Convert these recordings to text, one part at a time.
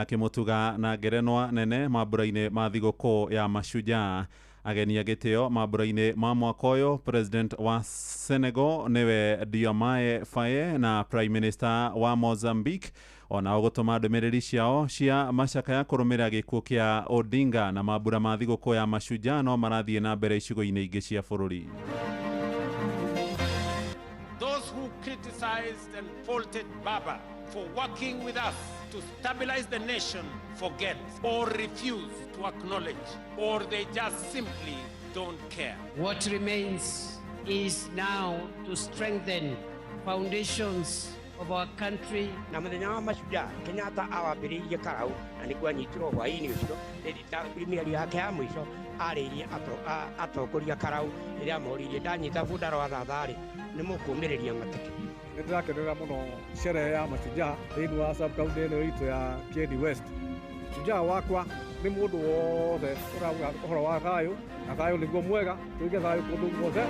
Akĩmũtuga na ngerenwa nene mambura-inĩ ma thigũkũ ya Mashujaa. Ageni a gĩtĩo mambura-inĩ ma mwaka ũyũ, President wa Senegal nĩwe Diomaye Faye na Prime Minister wa Mozambique, onao gũtũma ndũmĩrĩri ciao cia macakaya kũrũmĩrĩra gĩkuũ kĩa Odinga. Na mambura ma thigũkũ ya Mashujaa no marathiĩ na mbere icigo-inĩ ingĩ cia bũrũri. Those who criticized and faulted Baba for working with us to stabilize the nation forget or refuse to acknowledge, or they just simply don't care. What remains is now to strengthen foundations of our country. Na muthenya wa Mashujaa, Kenyatta awambĩrĩirie karau na nĩguo anyitirwo hwaĩ-inĩ ũcio. Mĩario yake ya mũico arĩirie atongoria karau rĩrĩa moririe ndanyita bunda rwa thatharĩ nĩ mũkũmĩrĩria mateke. Nĩ ndĩrakenerera mũno sherehe ya Mashujaa thĩinĩ wa sub county ĩno itũ ya Kieni West. Shujaa wakwa nĩ mũndũ wothe ũrauga ũhoro wa thayũ, na thayũ nĩguo mwega, tũige thayũ kũndũ guothe.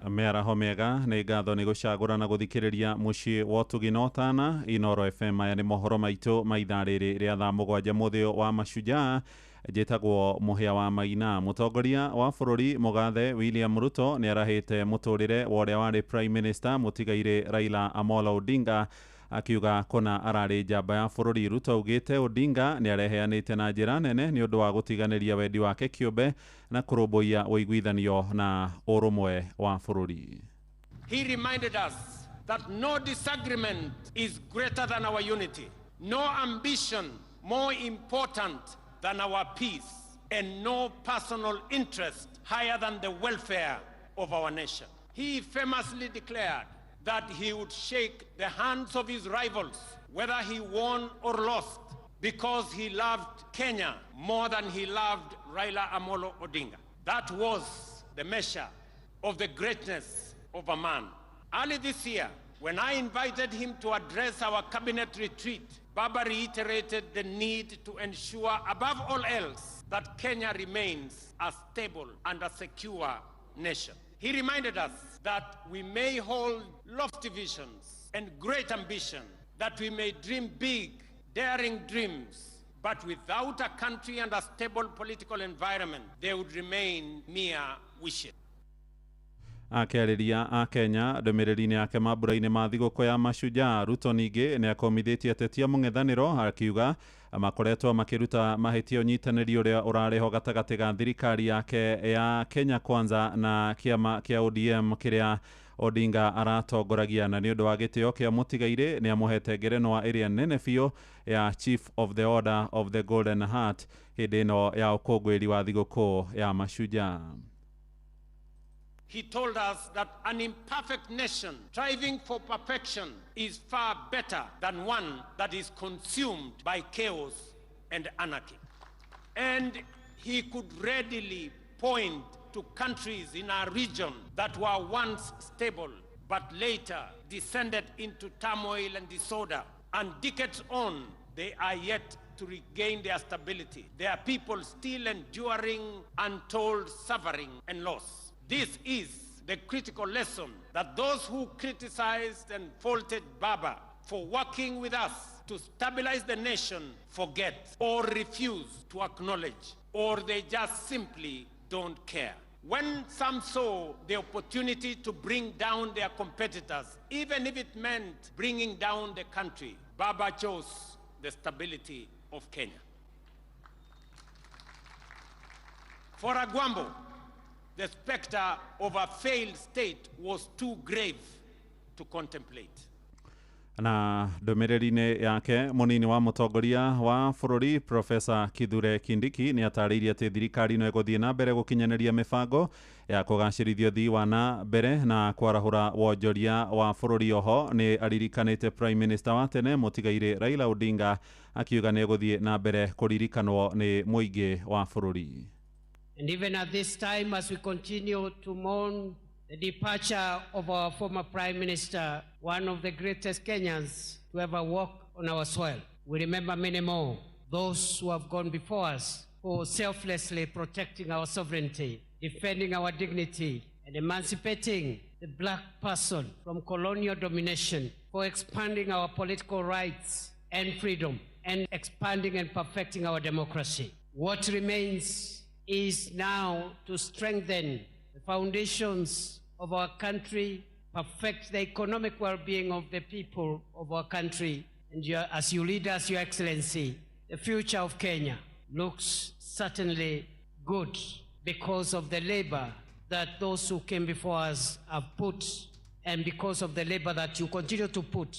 Mĩaraho mĩega, nĩ ngatho nĩ gũcagũra na gũthikĩrĩria mũciĩ wa ũtugi na ũtana Inoro FM. Aya nĩ mohoro maitũ ma ithaa rĩrĩ rĩa thaa 7 mũthĩ wa Mashujaa. Njĩtagwo Mũhĩa wa Maina. Mũtongoria wa bũrũri mũgathe William Ruto nĩ arahĩte mũtũrĩre wa ũrĩa warĩ Prime Minister mũtigairĩ Raila Amolo Odinga, akiuga kũna ararĩ njamba ya bũrũri. Ruto augĩte Odinga nĩ areheanĩte na njĩra nene nĩ ũndũ wa gũtiganĩria wendi wake kĩũmbe na kũrũmbũiya ũiguithanio na ũrũmwe wa bũrũri. He reminded us that no disagreement is greater than our unity, no ambition more important than our peace, and no personal interest higher than the welfare of our nation. He famously declared that he would shake the hands of his rivals, whether he won or lost, because he loved Kenya more than he loved Raila Amolo Odinga. That was the measure of the greatness of a man. Early this year, when I invited him to address our cabinet retreat, Baba reiterated the need to ensure, above all else, that Kenya remains a stable and a secure nation. He reminded us that we may hold lofty visions and great ambition, that we may dream big, daring dreams, but without a country and a stable political environment, they would remain mere wishes. Akĩarĩria a Kenya ndũmĩrĩri-inĩ yake mambura-inĩ ma thigũkũ ya Mashujaa, Ruto ningĩ nĩ akomithĩtie ateti a mũng'ethanĩro, akiuga makoretwo makĩruta mahĩtia ũnyitanĩri ũrĩa ũrarĩho gatagatĩ ga thirikari yake ya Kenya Kwanza na kĩama kĩa ODM kĩrĩa Odinga aratongoragia, na nĩ ũndũ wa gĩtĩo kĩa mũtigairĩ nĩ amũhete ngerenwa ĩrĩa nene biũ ya Chief of the Order of the Golden Heart hĩndĩ ĩno ya ũkũngũĩri wa thigũkũ ya Mashujaa. He told us that an imperfect nation striving for perfection is far better than one that is consumed by chaos and anarchy. And he could readily point to countries in our region that were once stable, but later descended into turmoil and disorder. And decades on, they are yet to regain their stability, their people still enduring untold suffering and loss. This is the critical lesson that those who criticized and faulted Baba for working with us to stabilize the nation forget or refuse to acknowledge, or they just simply don't care. When some saw the opportunity to bring down their competitors, even if it meant bringing down the country, Baba chose the stability of Kenya. For Agwambo, the specter of a failed state was too grave to contemplate. Na ndũmĩrĩri-inĩ yake, mũnini wa mũtongoria wa bũrũri Professor Kithure Kindiki nĩ atarĩirie atĩ thirikari no ĩgũthiĩ na mbere gũkinyanĩria mĩbango ya kũgacĩrithia ũthii wa na mbere na kwarahũra wonjoria wa bũrũri. Oho nĩ aririkanĩte Prime Minister wa tene mũtigairĩ Raila Odinga, akiuga nĩ egũthiĩ na mbere kũririkanwo nĩ mũingĩ wa bũrũri. And even at this time, as we continue to mourn the departure of our former Prime Minister, one of the greatest Kenyans to ever walk on our soil, we remember many more, those who have gone before us, for selflessly protecting our sovereignty, defending our dignity, and emancipating the black person from colonial domination, for expanding our political rights and freedom and expanding and perfecting our democracy. What remains is now to strengthen the foundations of our country, perfect the economic well-being of the people of our country, and as you lead us, Your Excellency, the future of Kenya looks certainly good because of the labor that those who came before us have put and because of the labor that you continue to put.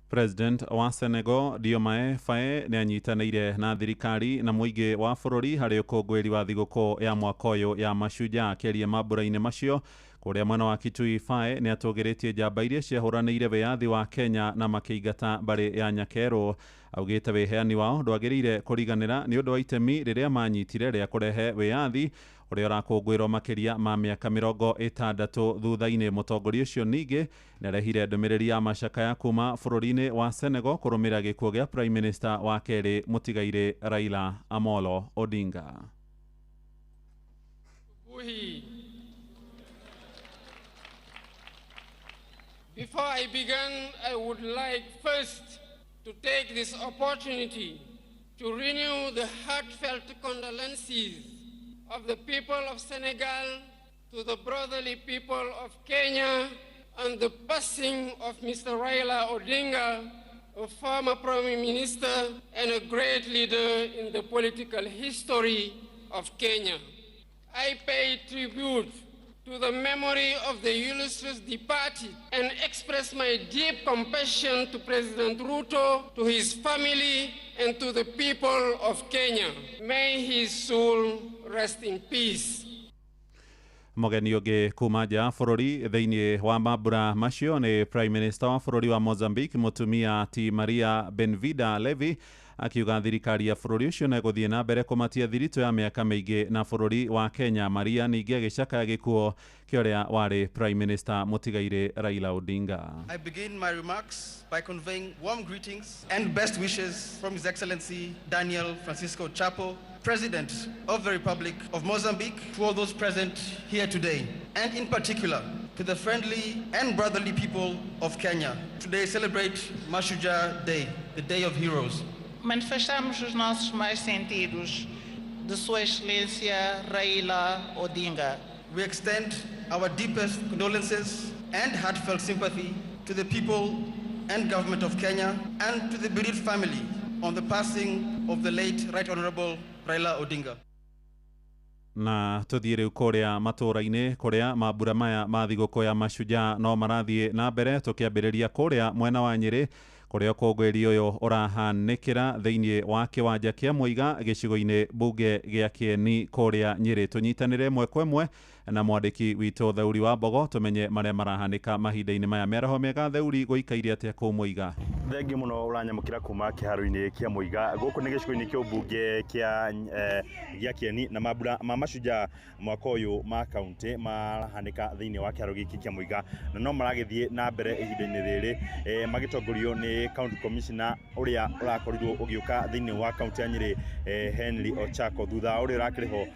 President wa Senegal Diomaye Faye nĩ anyitanĩire na thirikari na mũingĩ wa bũrũri harĩ ũkũngũĩri wa thigũkũ ya mwaka ũyũ ya Mashujaa. Akĩaria mambũra-inĩ macio kũrĩa mwena wa Kitui, Faye nĩ atũgĩrĩtie njamba iria ciahũranĩire wĩyathi wa Kenya na makĩingata mbarĩ ya Nyakerũ. Augĩte wĩheani wao ndwagĩrĩire kũriganĩra nĩ ũndũ wa itemi rĩrĩa manyitire rĩa kũrehe wĩyathi ũrĩa ũrakũngũĩrwo makĩria ma mĩaka 60 thutha-inĩ. Mũtongoria ũcio ningĩ nĩarehire ndũmĩrĩri ya macakaya kuma bũrũri-inĩ wa Senegal kũrũmĩrĩra gĩkuũ gĩa Prime Minister wa kerĩ mũtigairĩ Raila Amolo Odinga. Before I begin, I would like first to take this opportunity to renew the heartfelt condolences of the people of Senegal to the brotherly people of Kenya on the passing of Mr. Raila Odinga, a former Prime Minister and a great leader in the political history of Kenya. I pay tribute to the memory of the illustrious departed and express my deep compassion to President Ruto, to his family, and to the people of Kenya. May his soul rest in peace. Mũgeni ũngĩ kuma nja ya bũrũri thĩinĩ wa mambura macio nĩ Prime Minister wa bũrũri wa Mozambique mũtumia Ti Maria Benvida Levy, akiuga thirikari ya bũrũri ũcio nĩ ĩgũthiĩ na mbere kũmatia thiritũ ya mĩaka mĩingĩ na bũrũri wa Kenya. Maria ningĩ agĩcakaya gĩkuũ kĩa ũrĩa warĩ Prime Minister mũtigairĩ Raila Odinga. I begin my remarks by conveying warm greetings and best wishes from His Excellency Daniel Francisco Chapo, President of the Republic of Mozambique, to all those present here today, and in particular to the friendly and brotherly people of Kenya. Today celebrate Mashujaa Day, the Day of Heroes. Manifestamos os nossos mais sentidos de Sua Excelência Raila Odinga. We extend our deepest condolences and heartfelt sympathy to the people and government of Kenya and to the bereaved family on the passing of the late Right Honorable Raila Odinga. Na tuthiĩ rĩu kũrĩa matũũra-inĩ kũrĩa mambura maya ma thigũkũ ya Mashujaa no marathiĩ na mbere, tũkĩambĩrĩria kũrĩa mwena wa Nyĩrĩ kũrĩa ũkũngũĩri ũyũ ũrahanĩkĩra thĩinĩ wa kĩwanja kĩa Mũiga gĩcigo-inĩ mbunge gĩa Kĩeni kũrĩa Nyĩrĩ. Tũnyitanĩre ĩmwe kwa ĩmwe na mwandĩki witũ Theuri wa Mbogo tũmenye marĩa marahanĩka mahinda-inĩ maya. Mĩaraho mĩega Theuri, gũikaire atĩa kũu Mũiga? Thengiũ mũno ũranyamũkĩra kuma kĩharo-inĩ kĩa Mũiga. Gũkũ nĩ gĩcigo-inĩ kĩa ũmbunge gĩa Kĩeni na mambura ma Mashujaa mwaka ũyũ ma kaunti marahanĩka thĩinĩ wa kĩharo gĩkĩ kĩa Mũiga, na no maragĩthiĩ na mbere ihinda-inĩ rĩrĩ magĩtongorio nĩ County Commissioner ũrĩa ũrakorirwo ũgĩũka thĩinĩ wa kaunti ya Nyĩrĩ Henry Ochako, thutha ũrĩa ũrakĩrĩ ho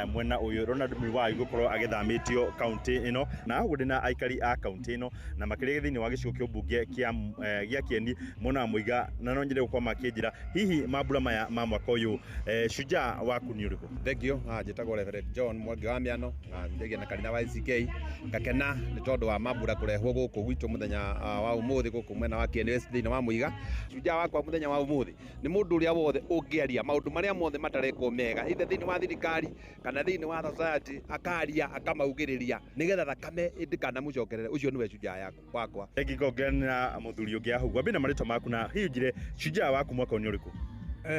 mwena ũyũ Ronald Miwai gũkorwo agĩthamĩtio kaunti ĩno. Na ũguo ndĩna aikari a kaunti ĩno na makĩria thĩinĩ wa gĩcigo kĩa ũmbunge gĩa Kĩeni mwena wa Mũiga, na no nyende gũkorwo makĩnjĩra hihi mambura maya ma mwaka ũyũ shujaa waku nĩ ũrĩkũ? Thengio, njĩtagwo Reverend John Mwangi wa Mĩano na ndegia na kanitha wa ICK. Ngakena nĩ tondũ wa mambura kũrehwo gũkũ gwitũ mũthenya wa ũmũthĩ gũkũ mwena wa Kĩeni West thĩinĩ wa Mũiga. Shujaa wakwa mũthenya wa ũmũthĩ nĩ mũndũ ũrĩa wothe ũngĩaria maũndũ marĩa mothe matarekwo mega either thĩinĩ wa thirikari kana thĩinĩ wa society, akaria akamaugĩrĩria nĩgetha thakame ndĩkanamũcokerere. Ũcio nĩwe shujaa wakwa. Ngĩongerera mũthuri ũngĩ hau, wambie na marĩtwa maku na hihi ũnjĩre shujaa waku mwaka ũyũ nĩ ũrĩkũ?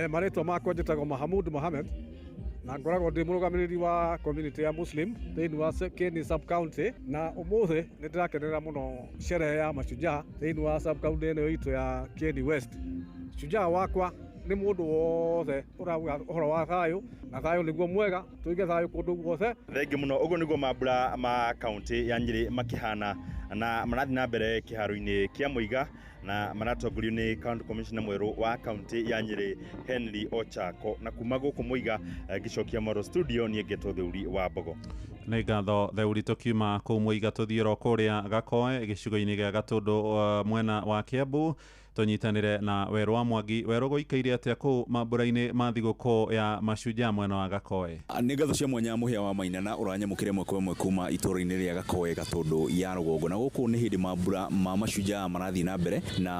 Marĩtwa makwa njĩtagwo Mahamud Mohamed na ngoragwo ndĩ mũrũgamĩrĩri wa community ya Muslim thĩinĩ wa Kieni sub county, na ũmũthĩ nĩ ndĩrakenerera mũno sherehe ya Mashujaa thĩinĩ wa sub county ĩno itũ ya Kieni West. Shujaa wakwa Nĩ mũndũ wothe ũrauga ũhoro wa thayũ, na thayũ nĩguo mwega, tũige thayũ kũndũ guothe. Thengi mũno. Ũguo nĩguo mambura ma kaunti ya Nyĩrĩ makĩhana na marathiĩ na mbere kĩharo-inĩ kĩa Mũiga, na maratongorio nĩ county commissioner mwerũ wa kaunti ya Nyĩrĩ Henry Ochako. Na kuma gũkũ Mũiga, ngĩcokia Moro studio, niĩ ngetwo Theuri wa Mbogo. Nĩ ngatho Theuri. Tũkiuma kũu Mũiga tũthiĩ ro kũrĩa Gakoe gĩcigo-inĩ gĩa Gatũndũ, mwena wa Kiambu, tũnyitanĩre na Werũ wa Mwangi. Werũ, gũikaire atĩa kũu mambura-inĩ ma thigũkũ ya Mashujaa mwena wa Gakoe? Nĩ ngatho cia mwanya Mũhĩa wa Maina, na ũranyamũkĩra ĩmwe kwa ĩmwe kuma itũũra-inĩ rĩa Gakoe, Gatũndũ ya rũgongo. Na gũkũ nĩ hĩndĩ mambura ma Mashujaa marathiĩ na mbere, na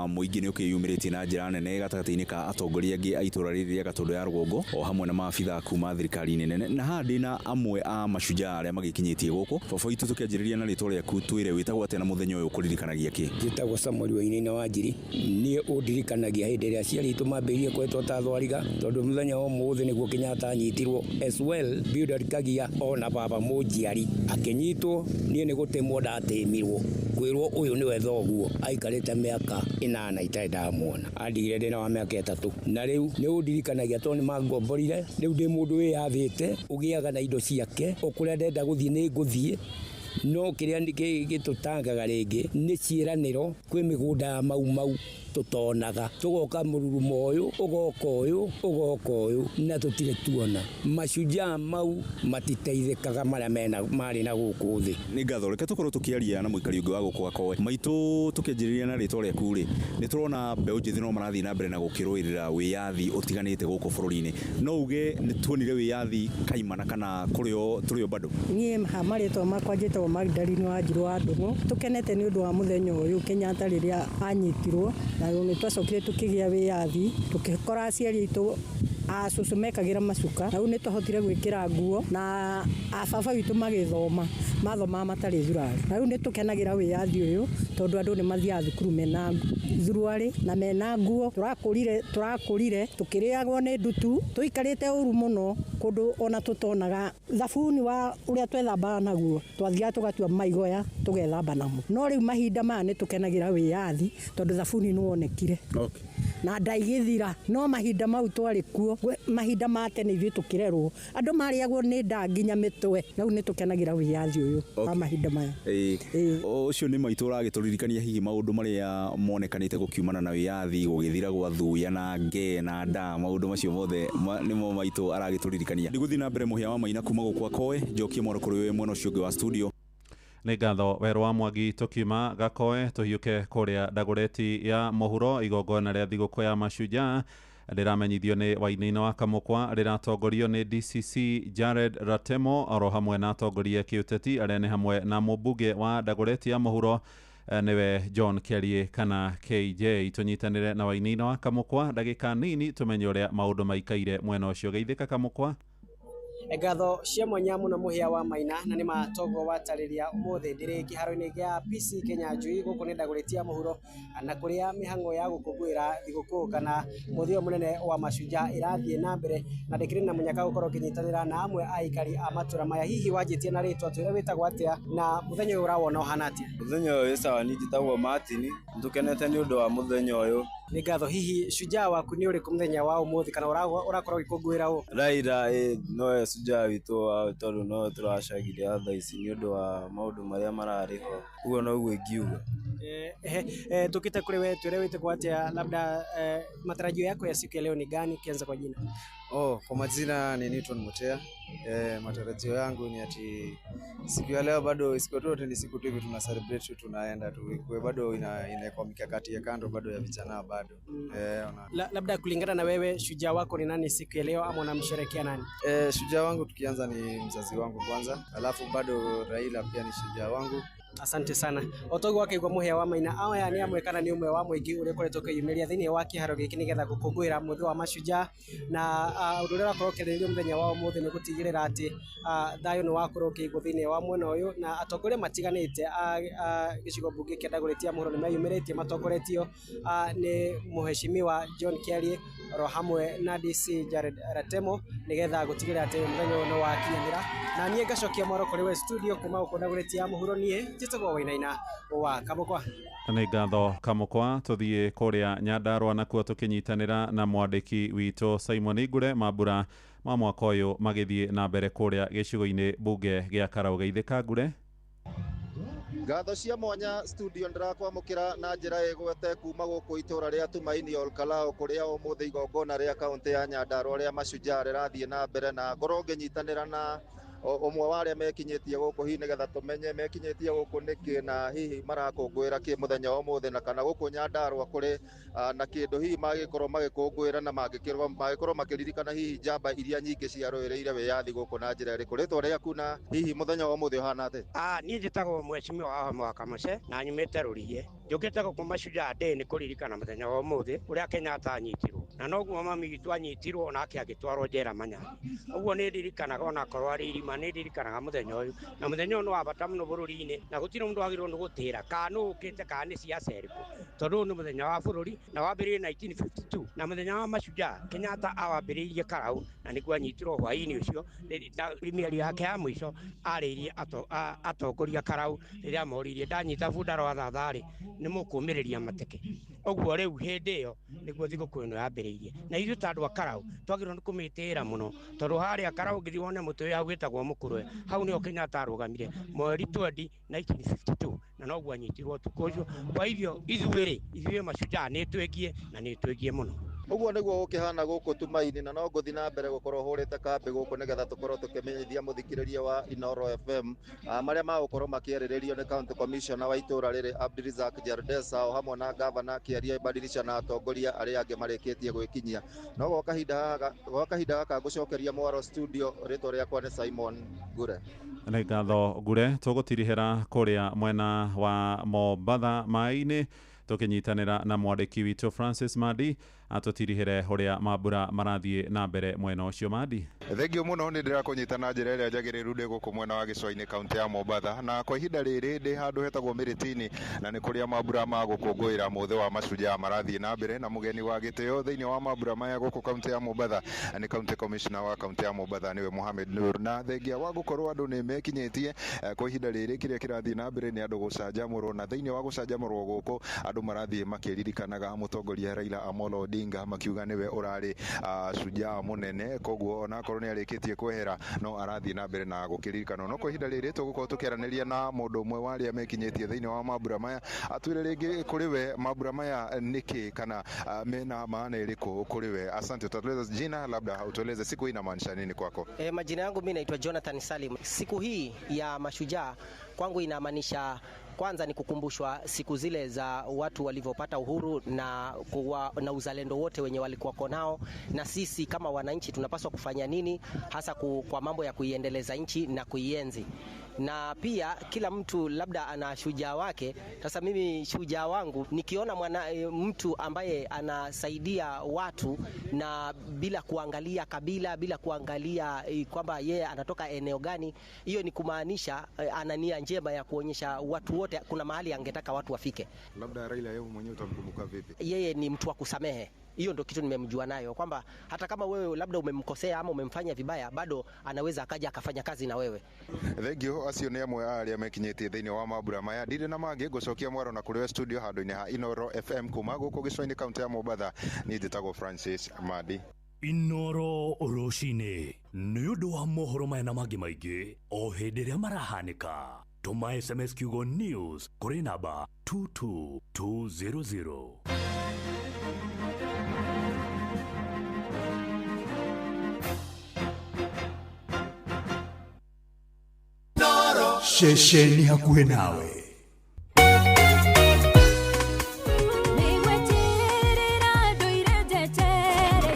mũingĩ nĩ ũkĩyumĩrĩtie na njĩra nene gatagatĩ-inĩ ka atongoria angĩ a itũũra rĩrĩ rĩa Gatũndũ ya rũgongo, o hamwe na maabitha kuma thirikari-inĩ nene. Na haha ndĩna amwe a mashujaa arĩa magĩkinyĩtie gũkũ. Baba witũ, tũkĩanjĩrĩria na rĩtwa rĩaku, twĩre wĩtagwo atĩa na mũthenya ũyũ ũkũririkanagia kĩ? Njĩtagwo Samuel Wainaina wa Njiri. Niĩ ũndirikanagia hĩndĩ ĩrĩa aciari aitũ mambĩrĩirie kwetwo ta thwariga, tondũ mũthenya wa ũmũthĩ nĩguo Kenyatta anyitirwo, as well Bildad Kagia ona baba mũnjiari akĩnyitwo. Niĩ nĩ gũtemwo ndatĩmirwo, kwĩrwo ũyũ nĩwe thoguo. Aikarĩte mĩaka 8 itarĩ ndamuona, andigire ndĩna wa mĩaka 3. Na rĩu nĩ ũndirikanagia tondũ nĩ mangomborire. Rĩu ndĩ mũndũ wĩyathĩte, ũgĩaga na indo ciake, o kũrĩa ndenda gũthiĩ nĩ ngũthiĩ. No kĩrĩa gĩtũtangaga rĩngĩ nĩ ciĩranĩro kwĩ mĩgũnda ya Mau Mau tũtonaga, tũgoka mũrurumo ũyũ, ũgoka ũyũ, ũgoka ũyũ, na tũtirĩ tuona. Mashujaa mau matiteithĩkaga marĩa mena marĩ na gũkũ thĩ. Nĩ ngatho. Reke tũkorwo tũkĩaria na mũikari ũngĩ wa gũkũ Gakoe. Maitũ, tũkĩanjĩrĩria na rĩtwa rĩaku rĩ, nĩ tũrona mbeũ njĩthĩ no marathiĩ na mbere na gũkĩrũĩrĩra wĩyathi ũtiganĩte gũkũ bũrũri-inĩ. No uge nĩ tuonire wĩyathi kaimana kana kũrĩ tũrĩ o bado? Niĩ ha marĩtwa makwa njĩtagwo Magdalene Wanjiru wa Ndũng'ũ. Tũkenete nĩ ũndũ wa mũthenya ũyũ Kenyatta rĩrĩa anyitirwo, na nĩ twacokire tũkĩgĩa wĩyathi, tũkĩkora aciari aitũ, acũcũ mekagĩra macuka, na rĩu nĩ twahotire gwĩkĩra nguo, na ababa witũ magĩthoma, mathomaga matarĩ thurari. Na rĩu nĩ tũkenagĩra wĩyathi ũyũ tondũ andũ nĩ mathiaga thukuru mena thuruarĩ na mena nguo. Tũrakũrire tũkĩrĩagwo nĩ ndutu, tũikarĩte ũru mũno kũndũ ona tũtonaga thabuni wa ũrĩa twethambaga naguo, twathiaga tũgatua maigoya tũgethamba namo. No rĩu mahinda maya nĩ tũkenagĩra wĩyathi tondũ thabuni nĩ wonekire na ndaigĩthira. No mahinda mau twarĩ kuo, mahinda ma tene ithuĩ tũkĩrerwo, andũ marĩagwo nĩ nda nginya mĩtwe. Rĩu nĩ tũkenagĩra wĩyathi ũyũ wa mahinda maya. Ũcio nĩ maitũ ũragĩtũririkania hihi maũndũ marĩa monekanĩte gũkiumana na wĩyathi, gũgĩthira gwa thuya na nge na nda, maũndũ macio mothe nĩmo maitũ aragĩtũririkania. Ndigũthiĩ na mbere, Mũhĩa wa Maina, kuma gũkũ Gakoe, njokie mwaro kũrĩ we mwena ũcio ũngĩ wa studio. Nĩ ngatho Werũ wa Mwangi. Tũkiuma Gakoe tũhiũke kũrĩa Ndagũreti ya mũhuro. Igongona rĩa thigũkũ ya Mashujaa, rĩramenyithio nĩ Wainaina wa Kamũkwa, rĩratongorio nĩ DCC Jared Ratemo, oro hamwe na atongoria kĩũteti arĩa nĩ hamwe na mũmbunge wa Ndagũreti ya mũhuro, nĩwe John Kerie kana KJ. Tũnyitanĩre na Wainaina wa Kamũkwa ndagĩka nini tũmenye ũrĩa maũndũ maikaire mwena ũcio. Geithĩka, Kamũkwa. Ngatho cia mwanya mũno Mũhĩa wa Maina, na nĩ matongo watarĩria ũmũthĩ ndĩrĩ kĩharo-inĩ gĩa PC Kenya Njui gũkũ nĩ Ndagũrĩti ya mũhuro, na kũrĩa mĩhang'o ya gũkũngũĩra thigũkũ kana mũthĩ ũyũ mũnene wa Mashujaa ĩrathiĩ na mbere, na ndĩkĩrĩ na mũnyaka gũkorwo ngĩnyitanĩra na amwe a aikari a matũra maya. Hihi wanjĩtie na rĩtwa, twĩre wĩtagwo atĩa na mũthenya ũyũ ũrawona ũhana atĩa? Mũthenya ũyũ wĩ sawa. Niĩ njĩtagwo Martin, nĩtũkenete nĩ ũndũ wa mũthenya ũyũ. Nĩ ngatho. Hihi shujaa waku nĩ ũrĩkũ mũthenya wa ũmũthĩ, kana ũrakorwo ũgĩkũngũĩra ũ? Raila nowe shujaa witũ wa tondũ nowe tũracagiria thaa ici nĩ ũndũ wa maũndũ marĩa mararĩ ho. Ũguo noguo ingiuga. Tukite kũrĩ we, twĩre wĩtagwo atĩa, labda matarajio yako ya siku ya leo ni gani, ukianza kwa jina? Oh, kwa majina ni Newton Mutea. Matarajio yangu ni ati siku ya leo bado siku tu ni siku tu hivi tuna celebrate tu, tunaenda tu ikuwe bado inawekwa mikakati ya kando bado ya vijana bado. Labda kulingana na wewe, shujaa wako ni nani siku ya leo, ama unamsherehekea nani? Shujaa wangu tukianza ni mzazi wangu kwanza, alafu bado Raila pia ni shujaa wangu. Asante sana. Otogo wake igwa Muhia wa Maina, aya nĩ amwe kana nĩ ũmwe wa mũingĩ ũrĩa ũkoretwo ũkĩyumĩria thĩinĩ wa kĩharo gĩkĩ nĩgetha gũkũngũĩra mũthĩ wa Mashujaa. Na ũndũ ũrĩa ũrakorwo ũkĩarĩrĩrio mũthenya wa ũmũthĩ nĩ gũtigĩrĩra atĩ thayũ nĩ wakorwo ũkĩigwo thĩinĩ wa mwena ũyũ, na atongoria matiganĩte a gĩcigo mbunge kĩa Dagoretti ya mũhuro nĩ meyumĩrĩtie matongoretio nĩ Mheshimiwa John Kiarie. oro hamwe na DC Jared Ratemo nigetha gutigĩrĩra atĩ mũthenya ũyũ nĩ wakinyanĩra. Na niĩ ngacokia mwaro kũrĩ we studio kuma gũkũ Dagoretti ya mũhuro, niĩ njĩtagwo Wainaina wa Kamũkwa. Nĩ ngatho Kamũkwa. Tũthiĩ kũrĩa Nyandarũa nakuo tũkĩnyitanĩra na mwandĩki witũ Simon Ngure, mambura ma mwaka ũyũ magĩthiĩ na mbere kũrĩa gĩcigo-inĩ mbunge gĩa Karau. Geithĩka Ngure. Ngatho cia mwanya studio, ndĩrakwamũkĩra na njĩra ĩgwete kuma gũkũ itũra rĩa Tumaini Olkalou, kũrĩa ũmũthĩ igongona rĩa kaũntĩ ya Nyandarũa rĩa Mashujaa rĩrathiĩ na mbere, na ngorwo ngĩnyitanĩra na ũmwe wa arĩa mekinyĩtie gũkũ hihi nĩgetha tũmenye mekinyĩtie gũkũ nĩkĩ na hihi marakũngũĩra kĩ mũthenya wa ũmũthĩ, na kana gũkũ Nyandarũa kũrĩ na kĩndũ hihi magĩkorwo magĩkũngũĩra na mangĩkorwo makĩririkana hihi njamba iria nyingĩ ciarũĩrĩire wĩyathi gũkũ na njĩra ĩrĩkũ. Rĩtwa rĩaku na hihi mũthenya wa ũmũthĩ ũhana atĩa? Niĩ njĩtagwo Mheshimiwa wa Mwaka Mũce na nyumĩte Rũriĩ. Njũkĩte gũkũ Mashujaa Day nĩ kũririkana mũthenya wa ũmũthĩ ũrĩa Kenyatta anyitirwo, na noguo mami witũ anyitirwo onake agĩtwarwo njera Manyani. Ũguo nĩ ndirikanaga, onakorwo arĩ irima, nĩ ndirikanaga mũthenya ũyũ, na mũthenya ũyũ nĩ wa bata mũno bũrũri-inĩ, na gũtirĩ mũndũ wagĩrĩirwo nĩ gũtĩra kana nũ ũkĩte kana nĩ ciaca ĩrĩkũ, tondũ ũyũ nĩ mũthenya wa bũrũri na wambĩrĩirie 1952. Na mũthenya wa Mashujaa, Kenyatta awambĩrĩirie Karau na nĩguo anyitirwo hwaĩ-inĩ ũcio, na mĩario yake ya mũico arĩirie atongoria Karau rĩrĩa moririe, "Ndanyita bunda rwa thatharĩ nĩ mũkũmĩrĩria mateke?" Ũguo rĩu hĩndĩ ĩyo nĩguo thigũkũ ĩno yambĩrĩirie, na ithuĩ ta andũ a Karau twagĩrĩirwo nĩ kũmĩtĩĩra mũno, tondũ harĩa Karau ũngĩthiĩ wone mũtĩ ũyũ hau wĩtagwo mũkũrwe, hau nĩho Kenyatta arũgamire mweri 20 1952, na noguo anyitirwo ũtukũ ũcio. Kwa hivyo ithuĩ rĩ, ithuĩ Mashujaa nĩ twĩgie na nĩ twĩgie mũno. Ũguo nĩguo gũkĩhana gũkũ Tumaini, na no ngũthiĩ na mbere gũkorwo hũrĩte kambĩ gũkũ nĩgetha tũkorwo tũkĩmenyithia mũthikĩrĩria wa Inoro FM marĩa magũkorwo makĩarĩrĩrio nĩ county commissioner wa itũra rĩrĩ Abdirizak Jardesa, o hamwe na gavana Kĩaria Badilisha na atongoria arĩa angĩ marĩkĩtie gwĩkinyia. No gwa kahinda gaka ngũcokeria mwaro studio. Rĩtwa rĩakwa nĩ Simon Ngure. Nĩ ngatho Ngure. Tũgũtirihĩra kũrĩa mwena wa Mombatha maĩ-inĩ tũkĩnyitanĩra na mwandĩki witũ Francis Madi atũtirihĩre ũrĩa mambura marathiĩ na mbere mwena ũcio. Madi. Thengio mũno, nĩ ndĩrakũnyita na njĩra ĩrĩa njagĩrĩru ndĩ gũkũ mwena wa gĩcũa-inĩ, kaũntĩ ya Mombatha, na kwa ihinda rĩrĩ ndĩ handũ hetagwo Mĩrĩtini, na nĩ kũrĩa mambura ma gũkũngũĩra mũthĩ wa Mashujaa marathiĩ na mbere, na mũgeni wa gĩtĩo thĩinĩ wa mambura maya gũkũ kaũntĩ ya Mombatha nĩ county commissioner wa kaũntĩ ya Mombatha, nĩwe Mohamed Nur. Na thengia wa gũkorwo andũ nĩ mekinyĩtie, kwa ihinda rĩrĩ kĩrĩa kĩrathiĩ na mbere nĩ andũ gũcanjamũrwo, na thĩinĩ wa gũcanjamũrwo gũkũ andũ marathiĩ makĩririkanaga mũtongoria Raila Amolo Odinga, makiuga nĩwe ũrarĩ shujaa mũnene, koguo onakorwo nĩ arĩkĩtie kwehera no arathiĩ na mbere na gũkĩririkanwo. No kwa ihinda rĩrĩ tũgũkorwo tũkĩaranĩria na mũndũ ũmwe wa arĩa mekinyĩtie thĩinĩ wa mambura maya, atwĩre rĩngĩ kũrĩ we mambura maya nĩkĩ kana mena maana ĩrĩkũ kũrĩ we. Asante, utatueleza jina, labda utueleze siku hii inamaanisha nini kwako? Majina yangu mimi naitwa Jonathan Salim. Siku hii ya Mashujaa kwangu inamaanisha kwanza ni kukumbushwa siku zile za watu walivyopata uhuru na kuwa na uzalendo wote wenye walikuwako nao, na sisi kama wananchi tunapaswa kufanya nini hasa kwa mambo ya kuiendeleza nchi na kuienzi. Na pia kila mtu labda ana shujaa wake. Sasa mimi shujaa wangu nikiona mtu ambaye anasaidia watu na bila kuangalia kabila, bila kuangalia kwamba yeye anatoka eneo gani, hiyo ni kumaanisha ana nia njema ya kuonyesha watu wote kuna mahali angetaka watu wafike. Labda Raila yeye mwenyewe utamkumbuka vipi? Yeye ni mtu wa kusamehe. Hiyo ndo kitu nimemjua nayo, kwamba hata kama wewe labda umemkosea ama umemfanya vibaya, bado anaweza akaja akafanya kazi na wewe. Thengio, acio nĩ amwe a arĩa mekinyĩtie thĩinĩ wa mambura maya. Ndirĩ na mangĩ, ngũcokia mwaro na kũrĩ we studio handũ-inĩ ha Inoro FM kuma gũkũ gĩcũa-inĩ, kaũntĩ ya Mombatha. Niĩ njĩtagwo Francis Madi. Inoro rũcinĩ nĩ ũndũ wa mohoro maya na mangĩ maingĩ o hĩndĩ ĩrĩa marahanĩka, tũma SMS kiugo NEWS kũrĩ namba 22200. Ceceni hakuhĩ nawe. Nĩgweterera ndũire njetereire.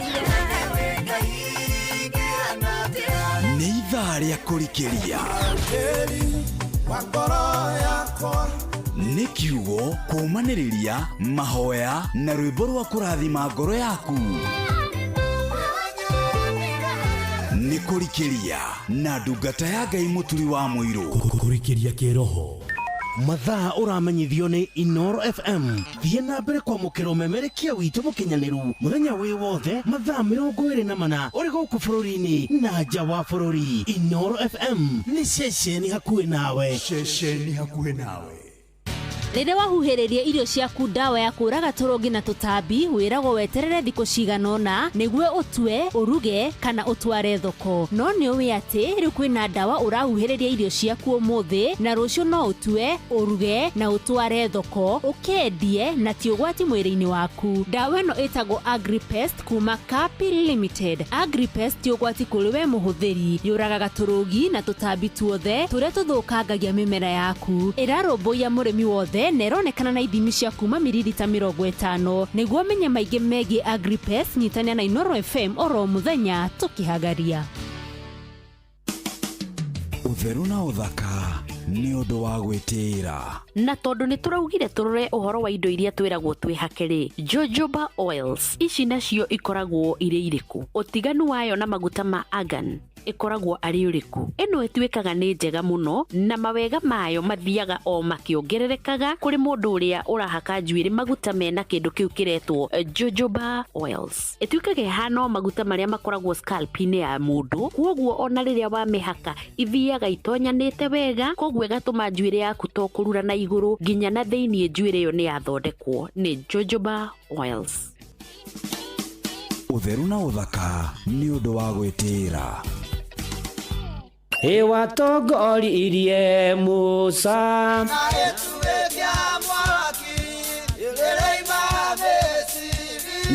Nĩ ithaa rĩa kũrikĩria, nĩ kiugo kũũmanĩrĩria, mahoya na rwĩmbo rwa kũrathima ngoro yaku. Nĩ kũrikĩria na ndungata ya Ngai Mũturi wa Mũirũ. Kũrikĩria kĩroho. Mathaa ũramenyithio nĩ Inoro FM. Thiĩ na mbere kwamũkĩra ũmemerekia witũ mũkinyanĩru mũthenya wĩ wothe mathaa 24 ũrĩ gũkũ bũrũri-inĩ na nja wa bũrũri. Inoro FM nĩ ceceni hakuhĩ nawe. Ceceni hakuhĩ nawe. Rĩrĩa wahuhĩrĩria irio ciaku ndawa ya kũraga tũrũgi na tũtambi, wĩragwo weterere thikũ cigana ũna nĩguo ũtue, ũruge kana ũtware thoko. No nĩ ũĩ atĩ rĩu kwĩna ndawa ũrahuhĩrĩria irio ciaku ũmũthĩ na rũciũ no ũtue, ũruge na ũtware thoko, ũkendie na ti ũgwati mwĩrĩ-inĩ waku. Ndawa ĩno ĩtagwo Agripest kuma Kapi Limited. Agripest ti ũgwati kũrĩ we mũhũthĩri, yũragaga tũrũgi na tũtambi tuothe tũrĩa tũthũkangagia mĩmera yaku. Ĩrarũmbũiya mũrĩmi wothe na ĩronekana na ithimi cia kuma miririta 50. Nĩguo ũmenye maingĩ megiĩ Agripest, nyitania na Inoro FM oro mũthenya tũkĩhagaria. Ũtheru na ũthaka nĩ ũndũ wa gwĩtĩĩra. Na tondũ nĩ tũraugire tũrore ũhoro wa indo iria twĩragwo twĩhake rĩ, Jojoba oils ici nacio ikoragwo irĩ irĩkũ? Ũtiganu wayo na maguta ma argan ĩkoragwo arĩ ũrĩkũ? Ĩno ĩtuĩkaga nĩ njega mũno na mawega mayo mathiaga o makĩongererekaga kũrĩ mũndũ ũrĩa ũrahaka njuĩrĩ maguta mena kĩndũ kĩu kĩretwo Jojoba oils. Ĩtuĩkaga ĩhana o maguta marĩa makoragwo scalp-inĩ ya mũndũ, kwoguo ona rĩrĩa wamĩhaka ithiaga itonyanĩte wega, koguo ĩgatũma njuĩrĩ yaku to kũrura na igũrũ nginya na thĩiniĩ njuĩrĩ ĩyo nĩ yathondekwo nĩ Jojoba oils. Ũtheru na ũthaka nĩ ũndũ wa gwĩtĩĩra. Ĩwatongoririe Musa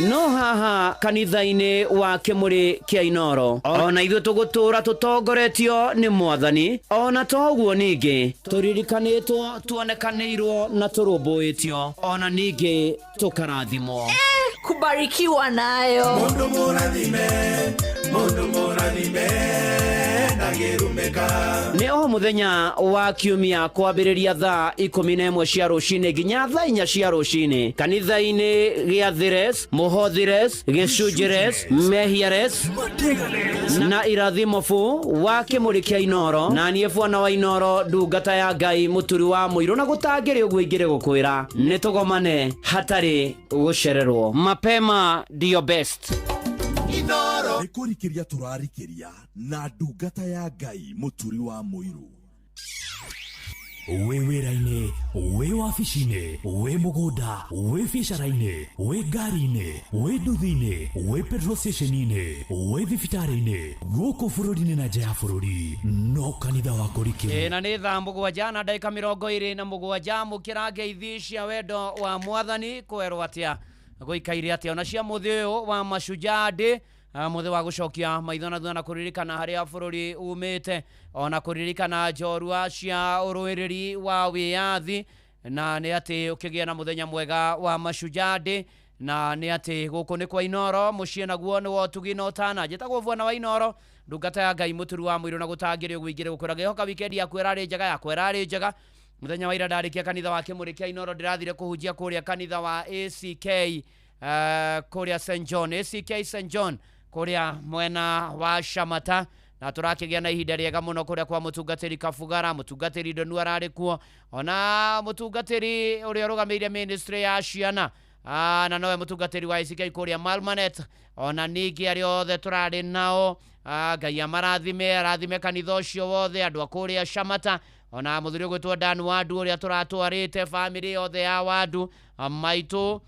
no haha kanitha-inĩ wa Kĩmũrĩ kĩa Inoro ona ithuĩ tũgũtũra tũtongoretio nĩ Mwathani, ona to ũguo ningĩ tũririkanĩtwo, tuonekanĩirwo na tũrũmbũĩtio, ona ningĩ tũkarathimwo. Kubarikiwa nayo. Mundu mũrathime, mundu mũrathime ndangĩrumĩka. Nĩ o mũthenya wa kiumia kwambĩrĩria thaa 11 cia rũcinĩ nginya thaa 4 cia rũcinĩ kanitha-inĩ gĩa Thires, Mũhothires, Gĩcunjĩres, Mehiares na Irathimo fu wa Kĩmũrĩ kĩa Inoro, na niĩ bwana wa Inoro ndungata ya Ngai mũturi wa mũirũ, na gũtangĩrĩ ũguo ingĩrĩ gũkwĩra nĩ tũgomane hatarĩ gũcererwo. Mapema ndio best. Nĩ kũrikĩria tũrarikĩria na ndungata ya Ngai mũturi wa mũirũ. Wĩ wĩra-inĩ, wĩ wabici-inĩ, wĩ mũgũnda, wĩ biacara-inĩ, wĩ ngari-inĩ, wĩ nduthi-inĩ, wĩ petrol station-inĩ, wĩ thibitarĩ-inĩ, gũkũ bũrũri-inĩ na nja ya bũrũri, no kanitha wa kũrikĩria. Na nĩ thaa 7 na ndagĩka 27 mũkĩra ngeithi cia wendo wa Mwathani kwerwo atĩa gũikaire atĩa ona cia mũthĩ ũyũ wa Mashujaa Day, mũthĩ wa gũcokia maitho na thutha na kũririkana harĩa bũrũri umĩte, ona kũririkana njorua cia ũrũĩrĩri wa wĩyathi, na nĩ atĩ ũkĩgĩa na mũthenya mwega wa Mashujaa Day, na nĩ atĩ gũkũ nĩ kwa Inoro mũciĩ naguo nĩ wa ũtugi na ũtana. Njĩtagwo bwana wa Inoro ndungata ya Ngai mũturi wa mũirũ, na gũtangĩrĩ ũguo ingĩrĩ gũkwĩra ngĩhoka wikendi yaku ĩrarĩ njega, yakwa ĩrarĩ njega. Mũthenya wa ira ndarĩkia kanitha wa Kĩmũrĩ kĩa Inoro, ndĩrathire kũhunjia kũrĩa kanitha wa ACK kũrĩa St John, ACK St John kũrĩa mwena wa Shamata, na tũrakĩgĩa na ihinda rĩega mũno kũrĩa kwa mũtungatĩri Kabugara, mũtungatĩri Ndonu ararĩ kuo, ona mũtungatĩri ũrĩa ũrũgamĩrĩire ministry ya ciana, na nowe mũtungatĩri wa ACK kũrĩa Malmanet, ona ningĩ arĩa othe tũrarĩ nao, Ngai amarathime, arathime kanitha ũcio wothe, andũ a kũrĩa Shamata, ona mũthuri ũgwĩtwo Dan Wandu ũrĩa tũratwarĩte famĩlĩ yothe ya Wandu, maitũ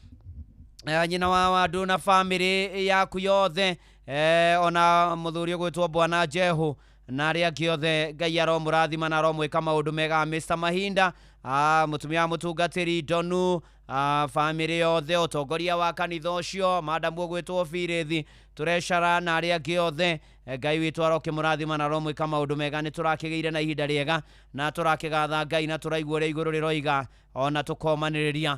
nyina wa Wandu na famĩlĩ yaku yothe, ona mũthuri ũgwĩtwo Bwana Jehu na arĩa angĩ othe, Ngai aromũrathima na aromwĩka maũndũ mega. Mr Mahinda, mũtumia wa mũtungatĩri Ndonu, famĩlĩ yothe, ũtongoria wa kanitha ũcio, madamu ũgwĩtwo Birithi, tũrecara na arĩa angĩ othe, Ngai witũ arokĩmũrathima na aromwĩka maũndũ mega. Nĩ tũrakĩgĩire na ihinda rĩega na tũrakĩgatha Ngai na tũraigua ũrĩa igũrũ rĩroiga, ona tũkomanĩrĩria,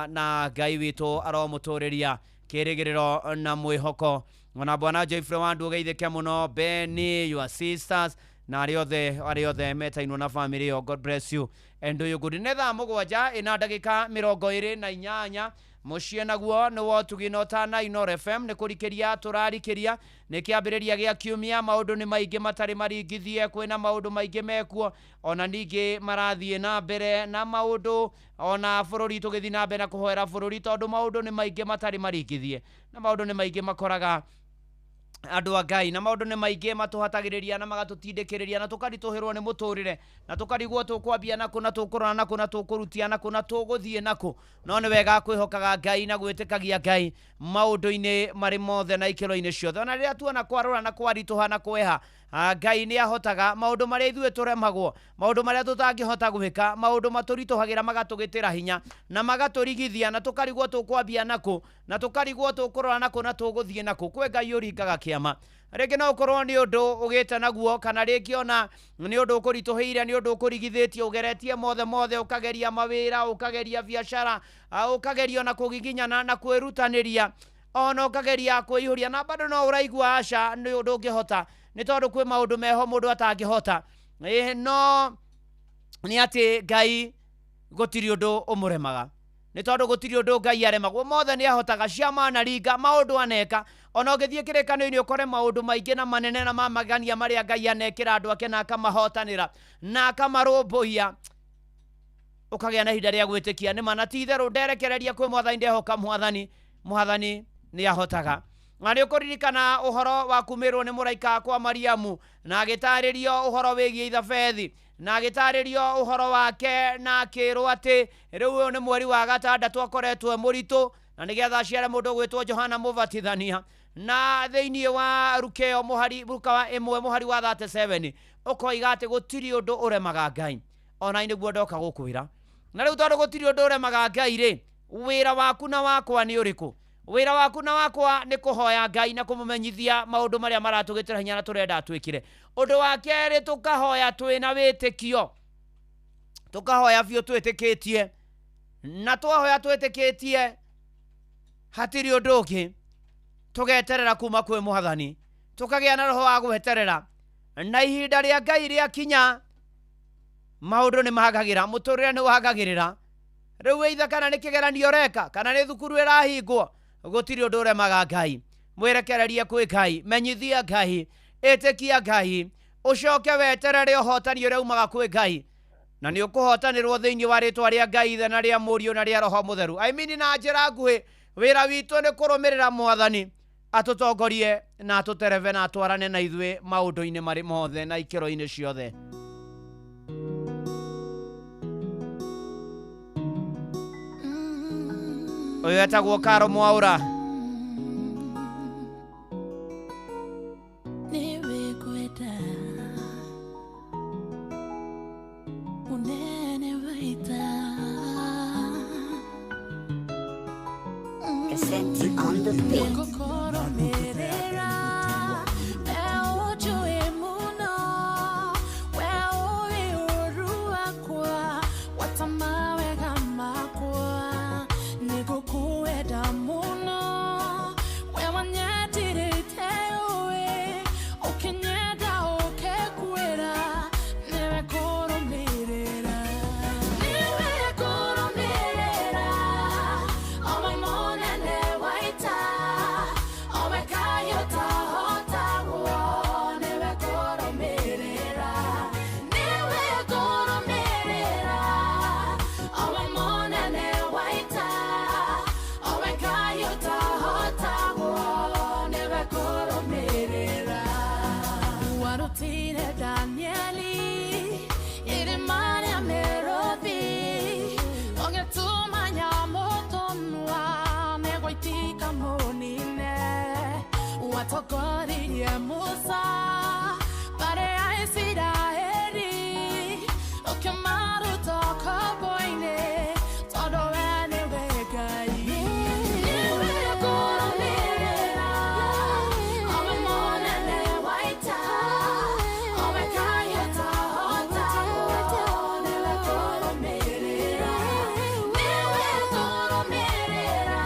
na Ngai witũ aromũtũrĩria kĩrĩgĩrĩro na mwĩhoko. Ona bwana Jeffrey Wandu ũgeithĩke mũno, Benny, your sisters na arĩa othe metainwo na famĩlĩ ĩyo. God bless you and do you good. Nĩ thaa 7 ina ndagĩka 28. Mũciĩ naguo nĩ wotugi na ũtana Inooro FM nĩ kũrikĩria tũrarikĩria nĩ kĩambĩrĩria gĩa kiumia. Maũndũ nĩ maingĩ matarĩ maringithie, kwĩna maũndũ maingĩ mekuo ona ningĩ marathiĩ na mbere na maũndũ ona bũrũri tũgĩthiĩ na mbere na kũhoera bũrũri, tondũ maũndũ nĩ maingĩ matarĩ maringithie na maũndũ nĩ maingĩ makoraga andũ a Ngai, na maũndũ nĩ maingĩ matũhatagĩrĩria na magatũtindĩkĩrĩria na tũkaritũhĩrwo nĩ mũtũrĩre na tũkarigwo tũkwambia nakũ na tũkũrora nakũ na tũkũrutia nakũ na tũgũthiĩ nakũ. No nĩ wega kwĩhokaga Ngai na gwĩtĩkagia Ngai maũndũ-inĩ marĩ mothe na ikĩro-inĩ ciothe. Ona rĩrĩa tuona kwarũra na kwaritũha na kweha, Ngai nĩ ahotaga maũndũ marĩa ithuĩ tũremagwo, maũndũ marĩa tũtangĩhota gwĩka, maũndũ matũritũhagĩra magatũgĩtĩra hinya na magatũrigithia na tũkarigwo tũkwambia nakũ na tũkarigwo tũkũrora nakũ na tũgũthiĩ nakũ. Kwĩ Ngai ũringaga kĩama. Rĩngĩ no ũkorwo nĩ ũndũ ũgĩte naguo, kana rĩngĩ ona nĩ ũndũ ũkũritũhĩire, nĩ ũndũ ũkũrigithĩtie, ũgeretie mothe mothe, ũkageria mawĩra, ũkageria biacara, ũkageria ona kũgiginyana na kwĩrutanĩria, ona ũkageria kwĩihũria na bado no ũraigua aca nĩ ũndũ ũngĩhota, nĩ tondũ kwĩ maũndũ meho mũndũ atangĩhota. No nĩ atĩ Ngai gũtirĩ ũndũ ũmũremaga, nĩ tondũ gũtirĩ ũndũ Ngai aremagwo, mothe nĩ ahotaga, ciama anaringa, maũndũ aneka. Ona ũngĩthiĩ kĩrĩkanĩro-inĩ ũkore maũndũ maingĩ na manene na mamagania marĩa Ngai anekĩra andũ ake na akamahotanĩra na akamarũmbũiya, ũkagĩa na ihinda rĩa gwĩtĩkia nĩ ma na ti itherũ nderekereria kwĩ Mwathani, ndehoka Mwathani, Mwathani nĩ ahotaga. Na nĩ ũkũririkana ũhoro wa kumĩrwo nĩ mũraika kwa Mariamu na agĩtarĩrio ũhoro wĩgiĩ Ithabethi na agĩtarĩrio ũhoro wake na akĩrwo atĩ rĩu ũyũ nĩ mweri wa gatandatũ akoretwo e mũritũ na nĩgetha aciare mũndũ ũgwĩtwo Johana Mũbatithania. Na thĩinĩ wa Luka ĩyo mũhari, Luka wa 1 mũhari wa 37 ũkoiga atĩ gũtirĩ ũndũ ũremaga Ngai. Ona nĩguo ndoka gũkwĩra. Na rĩu tondũ gũtirĩ ũndũ ũremaga Ngai rĩ, wĩra waku na wakwa nĩ ũrĩkũ? Wĩra waku na wakwa nĩ kũhoya Ngai na kũmũmenyithia maũndũ marĩa maratũgĩtĩra hinya na tũrenda atwĩkĩre. Ũndũ wa kerĩ, tũkahoya twĩna wĩtĩkio, tũkahoya biũ twĩtĩkĩtie, na twahoya twĩtĩkĩtie hatirĩ ũndũ ũngĩ, tũgeterera kuma kwĩ Mwathani, tũkagĩa na roho wa gweterera, na ihinda rĩa Ngai rĩakinya maũndũ nĩ magagĩra, mũtũrĩre nĩ wagagĩrĩra. Rĩu either kana nĩ kĩgeranio ũreka kana nĩ thukuru ĩrahingwo, gũtirĩ ũndũ ũremaga Ngai. Mwĩrekererie kwĩ Ngai, menyithia Ngai, ĩtĩkia Ngai, ũcoke weterere ũhotani ũrĩa umaga kwĩ Ngai, na nĩ ũkũhotanĩrwo thĩinĩ wa rĩtwa rĩa Ngai Ithe na rĩa Mũriũ na rĩa Roho Mũtheru. I mean, na njĩra nguhĩ, wĩra witũ nĩ kũrũmĩrĩra Mwathani atũtongorie na atũtereve na atwarane na ithuĩ maũndũ-inĩ marĩ mothe na ikĩro-inĩ ciothe. Ũyũ etagwo Karo Mwaura. Nĩwĩkwenda unene waita. On the beat. Nĩngũkũrũmĩrĩra, we ũnjũĩ mũno, we ũĩ ũũru wakwa, wata mawega makwa. Nĩngũkwenda mũno, we wanyendire ũĩ, ũkĩnyenda ũkĩnguĩra, nĩwe ngũrũmĩrĩra. Nĩwe ngũrũmĩrĩra, owe mũnene wa ita, owe Ngai ũtahotagwo, nĩwe ngũrũmĩrĩra. Nĩwe ngũrũmĩrĩra, owe mũnene wa ita, owe Ngai ũtahotagwo, nĩwe ngũrũmĩrĩra. Warutire Danieli irima rĩa mĩrũthi, ũgĩtũma nyamũ tũnua nĩgũitika mũnine. Watongoririe Musa mbarĩ ya Isiraeli, ũkĩmaruta ũkombo-inĩ, tondũ we nĩwe Ngai. Nĩwe ngũrũmĩrĩra, owe mũnene wa ita, owe Ngai ũtahotagwo, nĩwe ngũrũmĩrĩra. Nĩwe ngũrũmĩrĩra,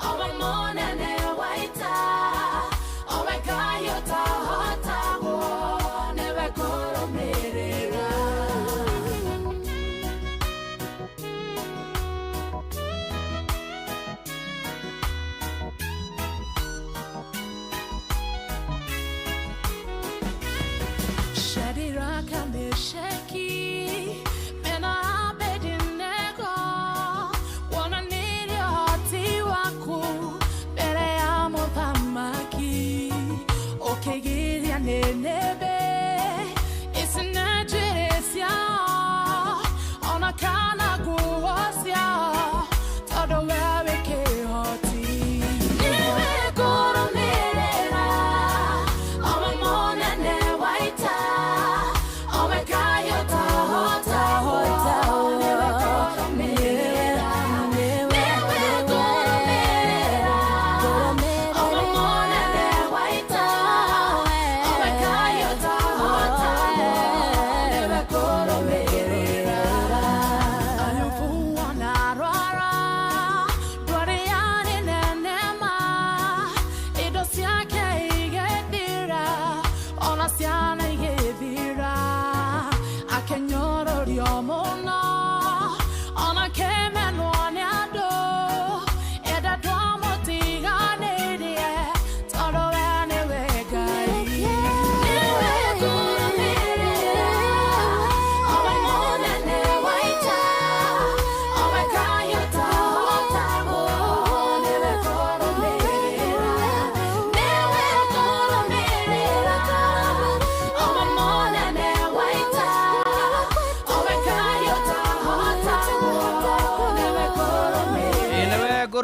owe mũnene wa ita, owe Ngai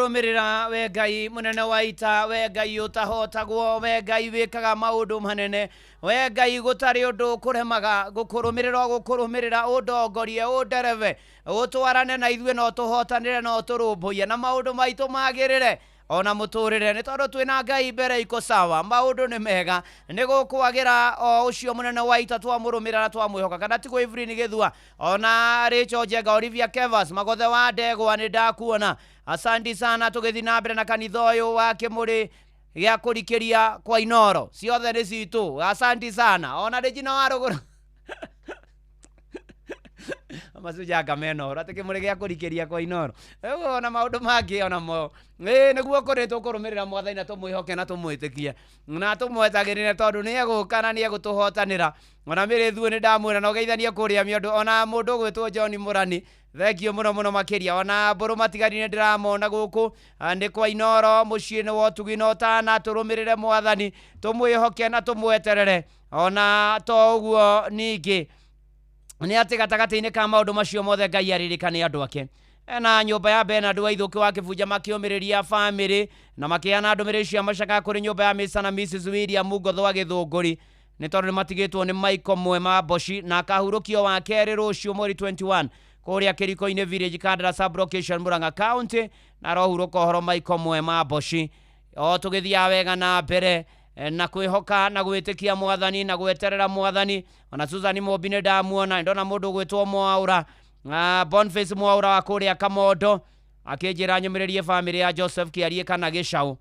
Tũgũkũrũmĩrĩra we Ngai mũnene wa ita, we Ngai ũtahotagwo, we Ngai wĩkaga maũndũ manene, we Ngai gũtarĩ ũndũ ũkũremaga. Gũkũrũmĩrĩra ũgũkũrũmĩrĩra, ũndongorie, ũndereve, ũtwarane na ithuĩ, no tũhotanĩre, no tũrũmbũiye na maũndũ maitũ magĩrĩre ona mũtũrĩre, nĩ tondũ twĩna Ngai mbere iko sawa, maũndũ nĩ mega, nĩ gũkwagĩra o ũcio mũnene wa ita twamũrũmĩrĩra na twamwĩhoka. Kana tiguo Evelyn Gĩthua, ona Rachel Njenga, Olivia Kevas Magothe wa Ndegwa, nĩ ndakuona, asanti sana. Tũgĩthiĩ na mbere na kanitha ũyũ wa Kĩmũrĩ gĩa kũrikĩria kwa Inoro, ciothe nĩ citũ, asanti sana. Ona Regina wa Rũgũrũ macujanga menoro atä kä må rä gä a kå rikä ria kwa Inoro rä ona maå ndå mangä onamo ä nä guo kå rä tå kå rå mä rä ra mwathani na tå mwä hoke na tå mwä tä kie na tå mwetagä rä re tondå nä egå ka na nä egå tå hotanä ra. Ona mä rä thuä nä ndamwä ra na å geithanie kå rä a mä andå, ona må ndå gwä two John Mũrani, thengio må no må no makä ria. Ona mbå rå matigari nä ndä ramona gå kå nä kwa Inoro må ciä nä wotugi na ũtana. Tå rå mä rä re mwathani, tå mwä hoke na tå mweterere. Ona to å guo ningä nĩ atĩ gatagatĩ-inĩ ka maũndũ macio mothe Ngai aririkane andũ ake. Na nyũmba ya Bernard Waithũkĩ wa Kĩbunja makĩũmĩrĩria bamĩrĩ na makĩheana ndũmĩrĩri cia macaka kũrĩ nyũmba ya Mr na Mrs William Ngotho wa Gĩthũngũri, nĩ tondũ nĩ matigĩtwo nĩ Michael Mwema Mboci, na akahurũkio wa kerĩ rũciũ mweri 21 kũrĩa Kĩriko-inĩ Village, Kandara sub-location, Murang'a County, na arohurũka ũhoro Michael Mwema Mboci. O tũgĩthiaga wega na mbere na kwĩhoka na gwĩtĩkia mwathani na gweterera mwathani. Ona Susan Mũmbi nĩ ndamuona, ndona mũndũ ũgwĩtwo Mwaũra, Boniface Mwaũra wa kũrĩa Kamondo akĩnjĩra nyũmĩrĩrie bamĩrĩ ya Joseph Kĩarie kana Gĩcaũ,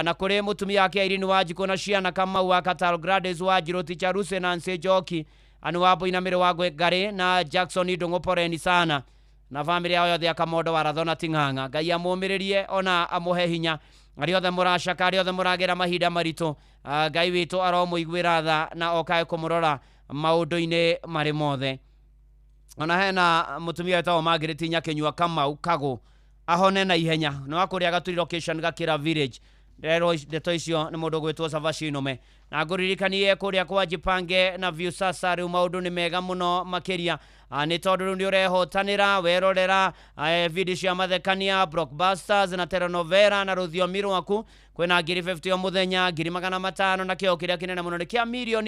na kũrĩ mũtumia wake Irene Wanjikũ na ciana Kamau wa Katal, Gladys Wanjirũ, Teacher Lucy, Nancy Njoki, Anu wa Mbũinamĩrĩ wa Ngarĩ na Jackson Ndũng'ũ, poreni sana na bamĩrĩ yao yothe ya Kamondo wa Rathona Ting'ang'a. Ngai amũmĩrĩrie ona amũhe hinya. Arĩa othe mũracaka, arĩa othe mũragera mahinda maritũ, Ngai witũ aromũiguĩra tha na okae kũmũrora maũndũ-inĩ marĩ mothe. Ona hena mũtumia wĩtagwo Margaret Nyakenyua Kamau Kagũ, ahone na ihenya, nĩ wa kũrĩa Gaturi location, Gakĩra village. Nderwo ndeto icio nĩ mũndũ ũgwĩtwo Savashi Nũme. Na ngũririkanie kũrĩa kwa Jipange na Viusasa rĩu maũndũ nĩ mega mũno makĩria, nĩ tondũ rĩu nĩ ũrehotanĩra werorera video cia mathekania, blockbusters na telenovela na rũthiomi rwaku. Kwĩna 50,000 o mũthenya, 500,000, na kĩo kĩrĩa kĩnene mũno nĩ kĩa 2 million.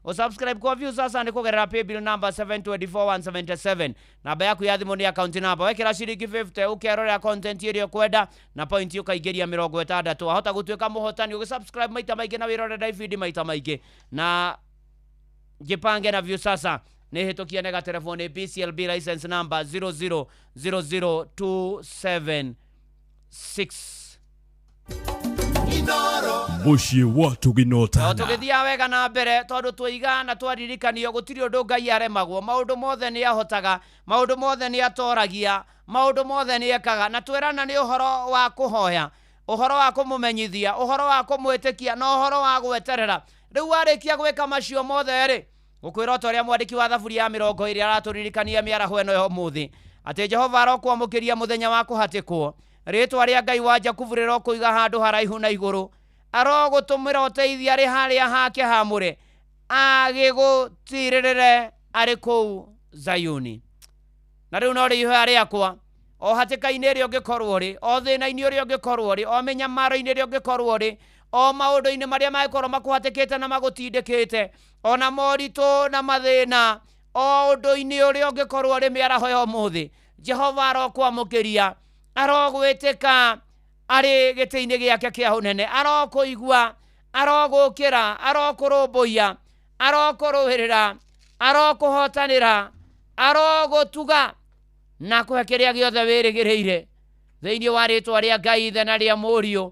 Ũsubscribe kwa Viusasa nĩ kũgerera paybill number 724177. Namba yaku ya thimũ nĩ account number. Wekĩra ciringi 50 ũkerorera content ĩrĩa ũkwenda na point ũkaingĩria 60. Wahota gũtuĩka mũhotani ũgĩsubscribe maita maingĩ na wĩrorera ibindi maita maingĩ. Na Jipange na Viusasa nĩ hĩtũkie nĩ gaterefo nĩ BCLB license number 0000276. Mũciĩ wa Ũtugi na O Ũtana. Tũgĩthiaga wega na mbere tondũ twaiga na twaririkanio gũtirĩ ũndũ Ngai aremagwo. Maũndũ mothe nĩ ahotaga, maũndũ mothe nĩ atoragia, maũndũ mothe nĩ ekaga. Na twĩrana nĩ ũhoro wa kũhoya, ũhoro wa kũmũmenyithia, ũhoro wa kũmwĩtĩkia na ũhoro wa gweterera. Rĩu warĩkia gwĩka macio mothe rĩ, gũkwĩra o ta ũrĩa mwandĩki wa thaburi ya 20 aratũririkania mĩaraho ĩno ya ũmũthĩ atĩ Jehova arokwamũkĩria mũthenya wa kũhatĩkwo, rĩtwa rĩa Ngai wa Jakubu rĩrokũiga handũ haraihu na igũrũ, arogũtũmĩra ũteithio arĩ harĩa hake hamũre, agĩgũtirĩrĩre arĩ kũu Zayuni. Na rĩu no rĩ ihoya rĩakwa, o hatĩka-inĩ ĩrĩa ũngĩkorwo rĩ, o thĩna-inĩ ũrĩa ũngĩkorwo rĩ, o mĩnyamaro-inĩ ĩrĩa ũngĩkorwo rĩ, o maũndũ-inĩ marĩa mangĩkorwo makũhatĩkĩte na magũtindĩkĩte, ona moritũ na mathĩna, o ũndũ-inĩ ũrĩa ũngĩkorwo rĩ, mĩaraho ya ũmũthĩ Jehova arokwamũkĩria, arogwĩtĩka arĩ gĩtĩ-inĩ gĩake kĩa ũnene, arokũigua, arogũkĩra, arokũrũmbũiya, arokũrũĩrĩra, arokũhotanĩra, arogũtuga na kũhe kĩrĩa gĩothe wĩrĩgĩrĩire thĩinĩ wa rĩtwa rĩa Ngai Ithe na rĩa Mũriũ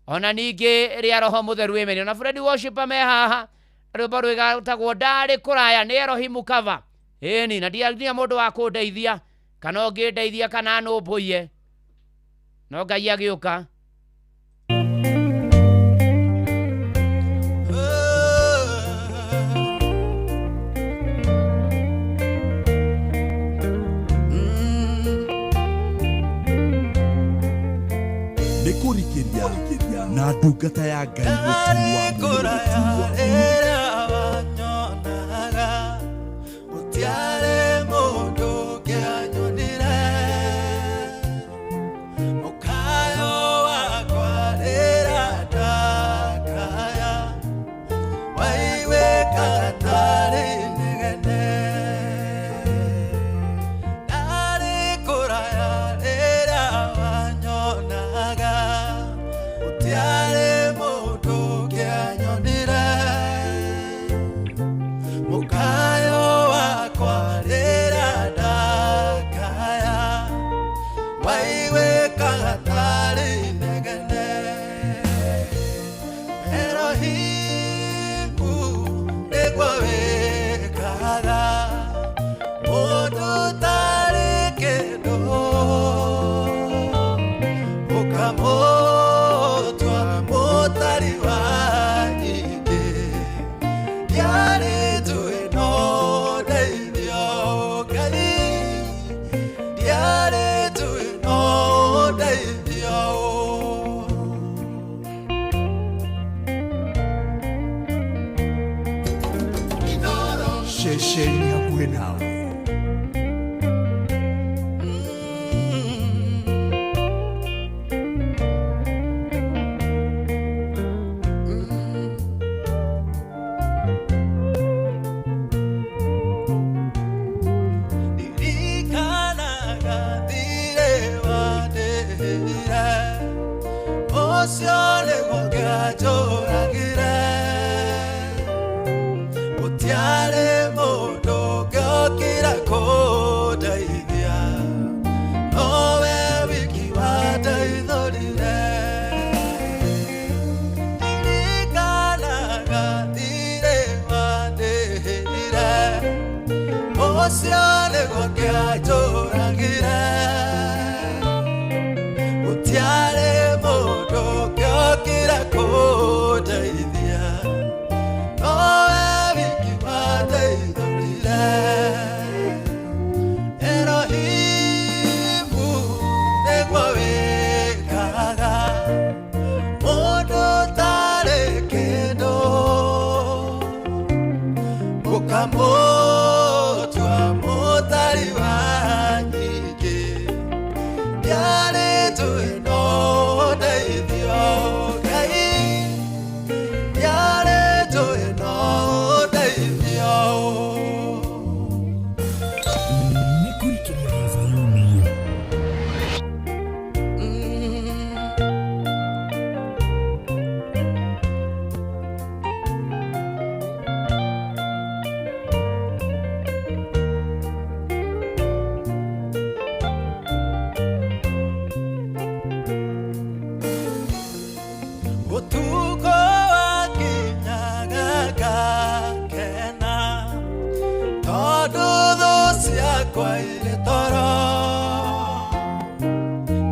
ona ningĩ rĩa Roho Mũtheru. Amen. Ona Fred Worshipper me haha, rwĩmbo rwĩtagwo "Ndarĩ Kũraya" nĩ Erohimu cover. Ĩni na ndiaria mũndũ wa kũndeithia kana ũngĩndeithia kana nũmbũiye, no Ngai agĩũka. Nĩ kũrikĩria na ndungata ya Ngai Mũturi wa Kũraya rĩrĩa wanyonaga, gũtiarĩ mũndũ ũngĩanyonire. Mũka Ceceni hakuhĩ nawe. Ndirikanaga thirĩ wandĩhire, ũcio nĩguo ngĩanjũragire. Gũtiarĩ mũndũ ũngĩokire kũndeithia, nowe wiki wandeithũrire. Ndirikanaga thirĩ wandĩhire, ũcio nĩguo ngĩanjũragire. Gũtiarĩ mũndũ ũngĩokire kũndeithia, nowe wiki wandeithũrire. Elohimu nĩguo wĩkaga mũndũ ũtarĩ kĩndũ, ũkamũtua mũtari wa nyingĩ. Ndiarĩ njũĩ no ũndeithio, Ngai, ndiarĩ njũĩ no ũndeithio. Nĩ kũrikĩria gĩa Zayuni. Ũtukũ wakinyaga ngakena, tondũ thũ ciakwa irĩ toro.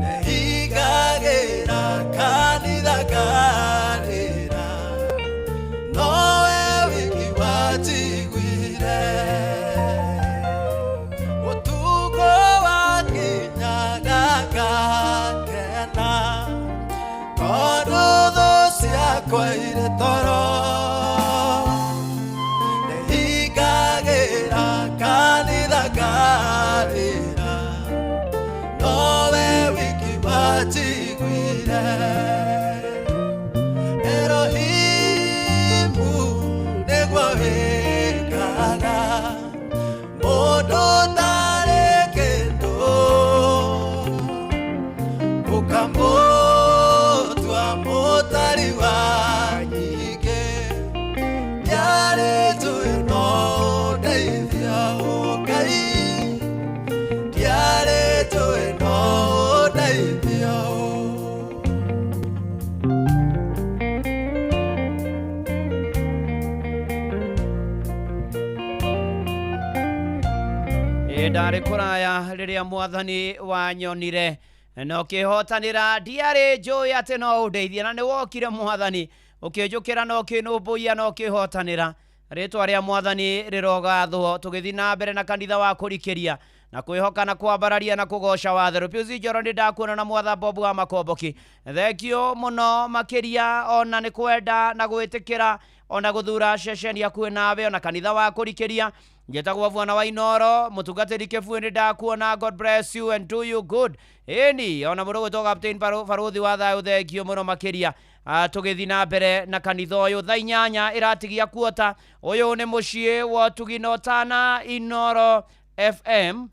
Nĩhingagĩra kanitha ngarĩra, nowe wiki wanjiguire. Ũtukũ wakinyaga ngakena, tondũ thũ ciakwa irĩ toro. Nĩhingagĩra kanitha ngarĩra, nowe wiki wanjiguire. Elohimu nĩguo wĩkaga mũndũ ũtarĩ kĩndũ, ũkamũtua mũtari wa nyingĩ. Ndiarĩ njũĩ no ũndeithio, Ngai, ndiarĩ njũĩ no ũndeithio. Ĩ, ndarĩ kũraya rĩrĩa mwathani wanyonire na ũkĩhotanĩra, ndiarĩ njũĩ atĩ no ũndeithie, na nĩ wokire mwathani ũkĩnjũkĩra na ũkĩnũmbũiya na ũkĩhotanĩra. Rĩtwa rĩa mwathani rĩrogathwo. Tũgĩthiĩ na mbere na kanitha wa kũrikĩria na kwĩhoka na kwambararia na kũgoca watherũ. Pius Njoro nĩ ndakuona na mwatha Bob wa Makomboki, thengio mũno makĩria ona nĩ kwenda na gwĩtĩkĩra ona gũthura ceceni hakuhĩ nawe ona kanitha wa kũrikĩria. Njĩtagwo Bwana wa Inoro mũtungatĩri Kĩbuĩ, nĩ ndakuona. God bless you and do you good. Ĩni ona mũndũ gwĩtwo Captain Barũthi wa thayũ, thengio mũno makĩria. Tũgĩthiĩ na mbere na kanitha ũyũ, thaa 8 ĩratigia kuota. Ũyũ nĩ mũciĩ wa ũtugi na ũtana, Inoro FM.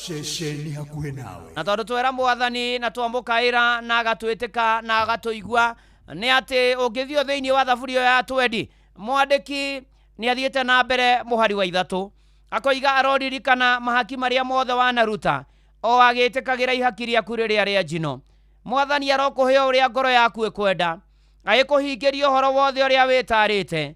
Ceceni hakuhĩ nawe. Na tondũ twera mwathani na twamũkaĩra na agatwĩtĩka na agatũigua, nĩ atĩ ũngĩthiĩ thĩinĩ wa thaburia ĩyo ya twendi, mwandĩki nĩ athiĩte na mbere mũhari wa 3 akoiga aroririkana mahaki marĩa mothe wanaruta o agĩtĩkagĩra ihaki rĩaku rĩrĩa rĩa njino. Mwathani arokũhe o ũrĩa ngoro yaku ĩkwenda, agĩkũhingĩria ũhoro wothe ũrĩa wĩtarĩte.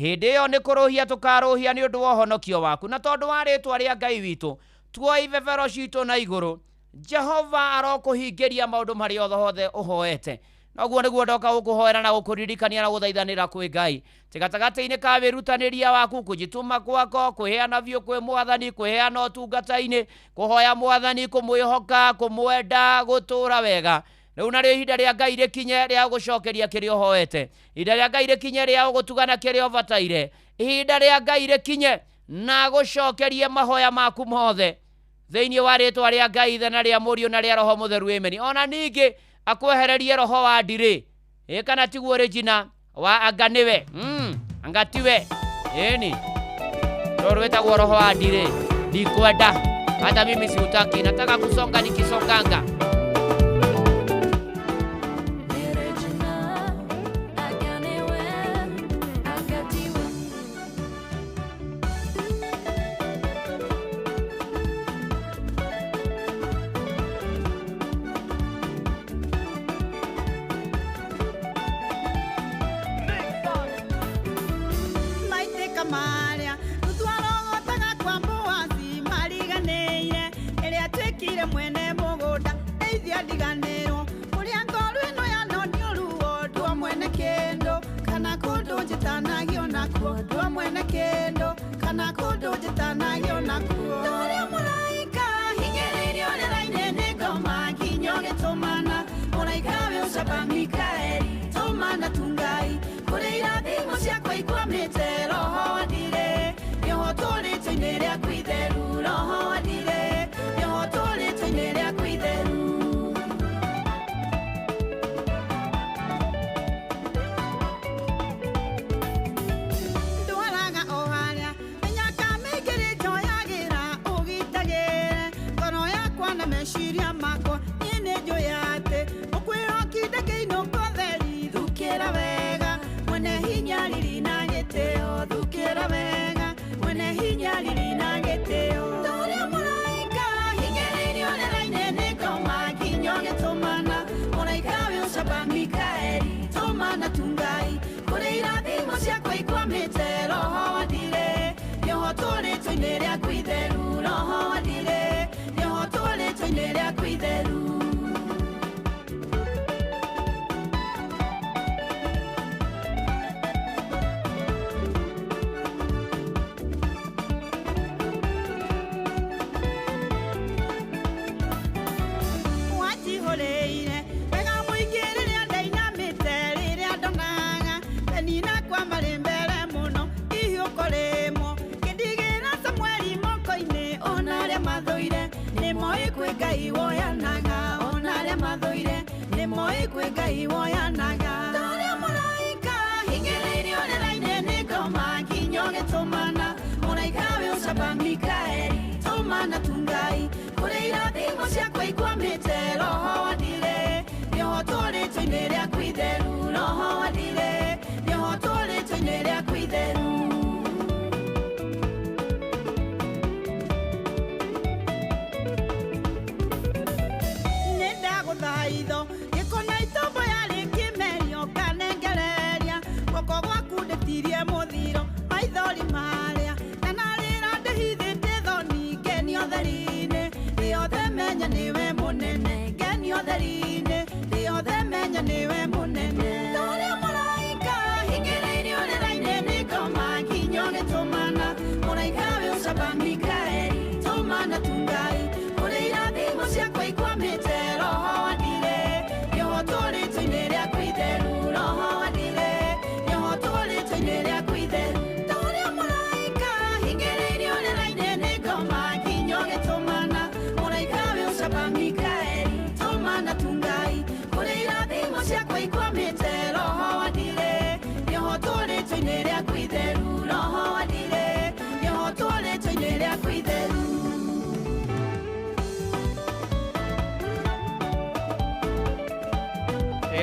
Hĩndĩ ĩyo nĩ kũrũhia tũkarũhia nĩ ũndũ wa ũhonokio waku, na tondũ wa rĩtwa rĩa Ngai witũ tuoe ibebero citũ na igũrũ. Jehova arokũhingĩria maũndũ marĩa othe ũhoete. Noguo nĩguo ndoka gũkũhoera na gũkũririkania na gũthaithanĩra kwĩ Ngai. Ti gatagatĩ-inĩ ka wĩrutanĩria waku, kũjituma gwako, kwĩheana biũ kwĩ mwathani, kwĩheana ũtungata-inĩ, kũhoya mwathani, kũmwĩhoka, kũmwenda, gũtũũra wega. Rĩu narĩo ihinda rĩa Ngai rĩkinye rĩa gũcokeria kĩrĩa ũhoete, ihinda rĩa Ngai rĩkinye rĩa gũtugana kĩrĩa ũbataire, ihinda rĩa Ngai rĩkinye na gũcokerie mahoya maku mothe thĩinĩ wa rĩtwa rĩa Ngai Ithe na rĩa Mũriũ na rĩa Roho Mũtheru, amen. Ona ningĩ akwehererie roho wa ndirĩ, ĩ kana tiguo Regina wa anga nĩwe, anga tiwe, ĩni rũrũ rwĩtagwo roho wa ndirĩ. Ndikwenda, hata mimi siutaki, nataka kusonga nikisonganga.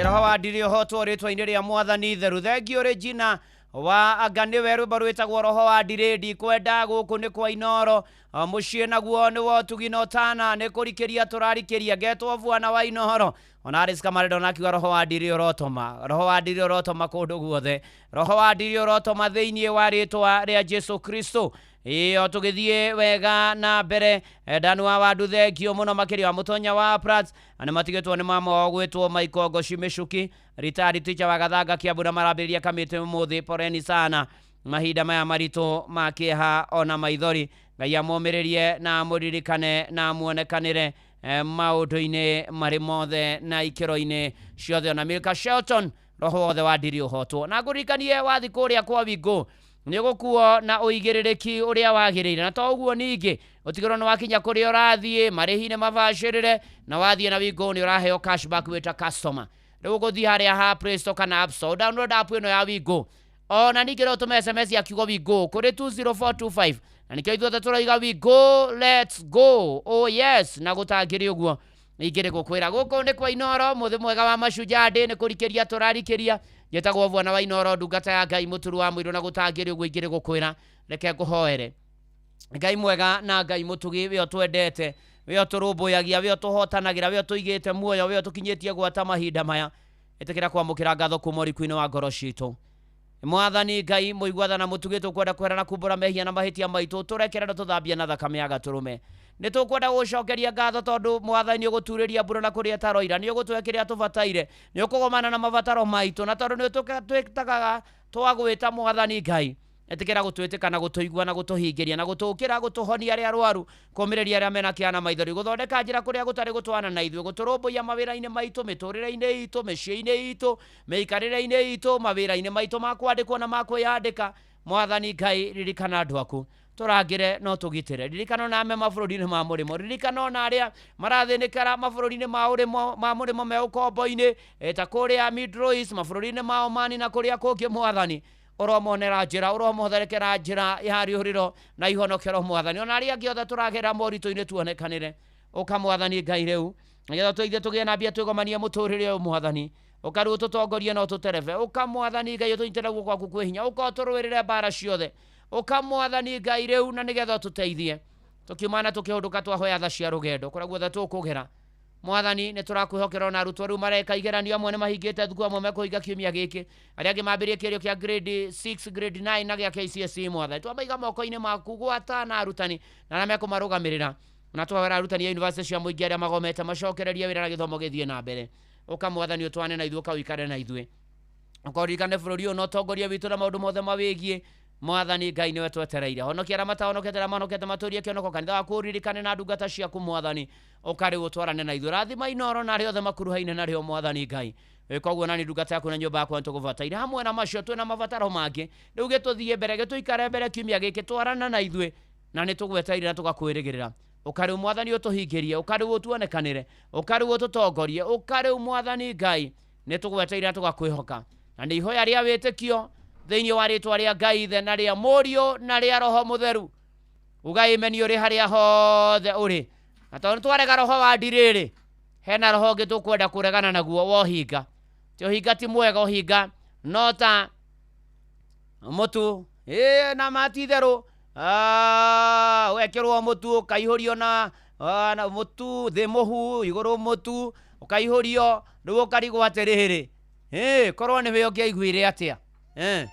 Roho wa ndiri ũhotwo rĩtwa-inĩ rĩa Mwathani theru. Thengiũ Regina wa anga nĩwe rwĩmbo rwĩtagwo roho wa ndirĩ ndikwenda. Gũkũ nĩ kwa Inoro, mũciĩ naguo nĩ wa ũtugi na ũtana, nĩ kũrikĩria tũrarikĩria. Ngetwo bwana wa Inoro ona Aris Kamarendo nakiuga roho wa ndiri ũrotoma, roho wa ndiri ũrotoma kũndũ guothe, roho wa ndiri ũrotoma thĩinĩ wa rĩtwa rĩa Jesu Kristo. Iyo tũgĩthiĩ wega na mbere. Danu wa wandu thengio mũno makĩria wa mũtonya wa Prats na nĩmatigĩtwo nĩ mama wao gwĩtwo Michael Ngoci Mĩcuki, retired teacher wa Gathanga Kiambu, na marambĩrĩria kamĩtĩ ũmũthĩ. Poreni sana mahinda maya maritũ ma kĩeha ona maithori. Ngai amũmĩrĩrie na amũririkane na amuonekanĩre. Maũndũ-inĩ marĩ mothe na ikĩro-inĩ ciothe. Ona Milka Shelton, roho wothe wa ndiri ũhotwo. Na ngũririkanie wathi kũrĩa kwa Wingo nĩ ũgũkuo na ũigĩrĩrĩki ũrĩa wagĩrĩire, na to ũguo ningĩ ũtigĩrwo nĩ wakinya kũrĩa ũrathiĩ, marĩhi nĩ mabacĩrĩre, na wathiĩ na Wingo nĩ ũraheo cashback wĩta customer. Rĩu ũgũthiĩ harĩa ha Play Store kana App Store, download app ĩno ya Wingo. Ona ningĩ no ũtũme SMS ya kiugo Wingo kũrĩ 20425, na nĩkĩo ithuothe tũroiga we go, let's go, oh yes. Na gũtangĩrĩ ũguo ingĩrĩ gũkwĩra gũkũ nĩ kwa Inoro. Mũthĩ mwega wa Mashujaa Day, nĩ kũrikĩria tũrarikĩria. Njĩtagwo Bwana wa Inoro, ndungata ya Ngai, mũturu wa mũirũ. Na gũtangĩrĩ ũguo ingĩrĩ gũkwĩra, reke ngũhoere. Ngai mwega na Ngai mũtugi, we ũtwendete, we ũtũrũmbũyagia, we ũtũhotanagĩra, we ũtũigĩte muoyo, we ũtũkinyĩtie gwata mahinda maya, ĩtĩkĩra kwamũkĩra ngatho kuma ũriku-inĩ wa ngoro citũ. Mwathani Ngai mũiguatha na mũtugi, tũkwenda kwĩra na kumbũra mehia na mahĩtia maitũ, tũrekere na tũthambie na thakame ya gatũrũme. Nĩ tũkwenda gũcokeria ngatho tondũ Mwathani ũgũturĩria mbura na kũrĩa taroira, nĩ ũgũtũhe kĩrĩa tũbataire, nĩ ũkũgomana na mabataro maitũ, na tondũ nĩ ũtwĩtagaga twagwĩta, Mwathani Ngai, ĩtĩkĩra gũtwĩtĩka na gũtũigua na gũtũhingĩria na gũtũkĩra, gũtũhonia arĩa arwaru, kũmĩrĩria arĩa mena kĩana maithori, gũthondeka njĩra kũrĩa gũtarĩ gũtwana na ithuĩ, gũtũrũmbũiya mawĩra-inĩ maitũ, mĩtũrĩre-inĩ itũ, mĩciĩ-inĩ itũ, mĩikarĩre-inĩ itũ, mawĩra-inĩ maitũ ma kwandĩkwo na ma kwĩyandĩka. Mwathani Ngai, ririkana andũ aku, tũrangĩre no tũgitĩre. Ririkana ona me mabũrũri-inĩ ma mũrĩmo, ririkana ona arĩa marathĩnĩkĩra mabũrũri-inĩ ma ũrĩmo ma mũrĩmo me ũkombo-inĩ, ta kũrĩa Middle East, mabũrũri-inĩ ma Omani na kũrĩa kũngĩ. Mwathani, ũromonera njĩra, ũromotherekera njĩra ya rĩũrĩro na ihonokero. Mwathani, ona arĩa angĩ othe tũragerera moritũ-inĩ, tuonekanĩre. Ũka Mwathani Ngai rĩu, nĩgetha tũithe tũgĩe na mbia twĩgomanie mũtũrĩre ũyũ. Mwathani, ũka rĩu ũtũtongorie na ũtũterebe. Ũka Mwathani Ngai, ũtũnyitĩre guoko gwaku kwĩ hinya. Ũka ũtũrũĩrĩre mbara ciothe. Ũka Mwathani Ngai rĩu, na nĩgetha ũtũteithie tũkiuma na tũkĩhũndũka, twahoya tha cia rũgendo kũrĩa guothe tũkũgera. Mwathani, nĩ tũrakwĩhokera ona arutwo rĩu mareka igeranio. Amwe nĩ mahingĩte thukuru, amwe mekũhinga kiumia gĩkĩ, arĩa angĩ mambĩrĩrie kĩgerio kĩa grade 6, grade 9 na gĩa KCSE. Mwathani, twamaiga moko-inĩ maku, gwata na arutani na arĩa mekũmarũgamĩrĩra, na twawera arutani a university cia mũingĩ arĩa magomete macokererie wĩra na gĩthomo gĩthiĩ na mbere. Ũka Mwathani, ũtwane na ithuĩ, ũka ũikare na ithuĩ, ũkoririkane bũrũri ũyũ na ũtongoria witũ na maũndũ mothe mawĩgiĩ. Mwathani Ngai, nĩwe twetereire. Honokia arĩa matahonokete, arĩa mahonokete matũrie kĩonoko. Kanitha waku ũririkane na ndungata ciaku. Mwathani, ũka rĩu ũtwarane na ithuĩ. Rathima Inoro na arĩa othe makuruhaine narĩo. Mwathani Ngai, wĩka ũguo nani ndungata yaku na nyũmba yakwa nĩtũgũbataire. Hamwe na macio twĩna mabataro mangĩ. Rĩu gĩtũthiĩ mbere, gĩtũikare mbere kiumia gĩkĩ, twarana na ithuĩ, na nĩ tũgwetereire na tũgakwĩrĩgĩrĩra. Ũka rĩu Mwathani, ũtũhingĩrie. Ũka rĩu ũtuonekanĩre. Ũka rĩu ũtũtongorie. Ũka rĩu Mwathani Ngai, nĩ tũgwetereire na tũgakwĩhoka, na nĩ ihoya rĩa wĩtĩkio thĩinĩ wa rĩtwa rĩa Ngai Ithe na rĩa Mũriũ na rĩa Roho Mũtheru. Uga imeni ũrĩ harĩa hothe ũrĩ. Na tondũ twarega roho wa ndirĩrĩ, hena roho ũngĩ tũkwenda kũregana naguo wa ũhinga. Ti ũhinga ti mwega, ũhinga no ta mũtu ĩ na mati itherũ, wekĩrwo mũtu ũkaihũrio na mũtu thĩ, mũhu igũrũ, mũtu ũkaihũrio, rĩu ũkarigwo atĩrĩrĩ, ĩ korwo nĩwe ũngĩaiguire atĩa, eh?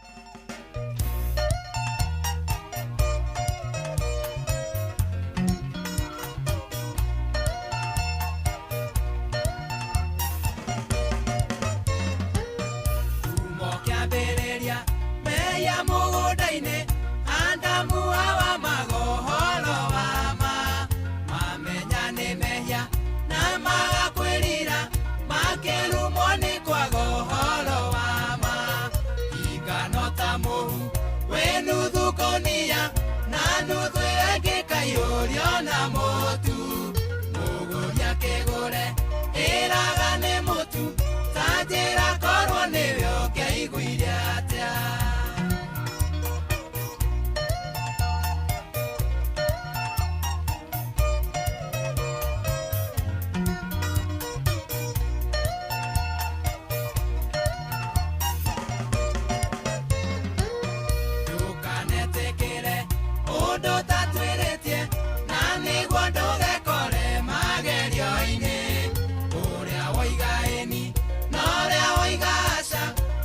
Kĩambĩrĩria meya mũgũnda-inĩ, Adamu Hawa magohoro wa ma mamenya nĩ mehia na magakwĩrira, makĩrumwo nĩ kwaga ũhoro wa ma. Ingano ta mũhu wĩ nuthu kũnia na nuthu ĩngĩ kaihũrio na mũtu, mũgũri akĩgũre ĩraga nĩ mũtu. Ta njĩra korwo nĩwe ũngĩaiguire atĩa? Ndũkanetĩkĩre ũndũ ũtatwĩrĩtie, na nĩguo ndũgekore magerio-inĩ. Ũrĩa woiga ĩni na ũrĩa woiga aca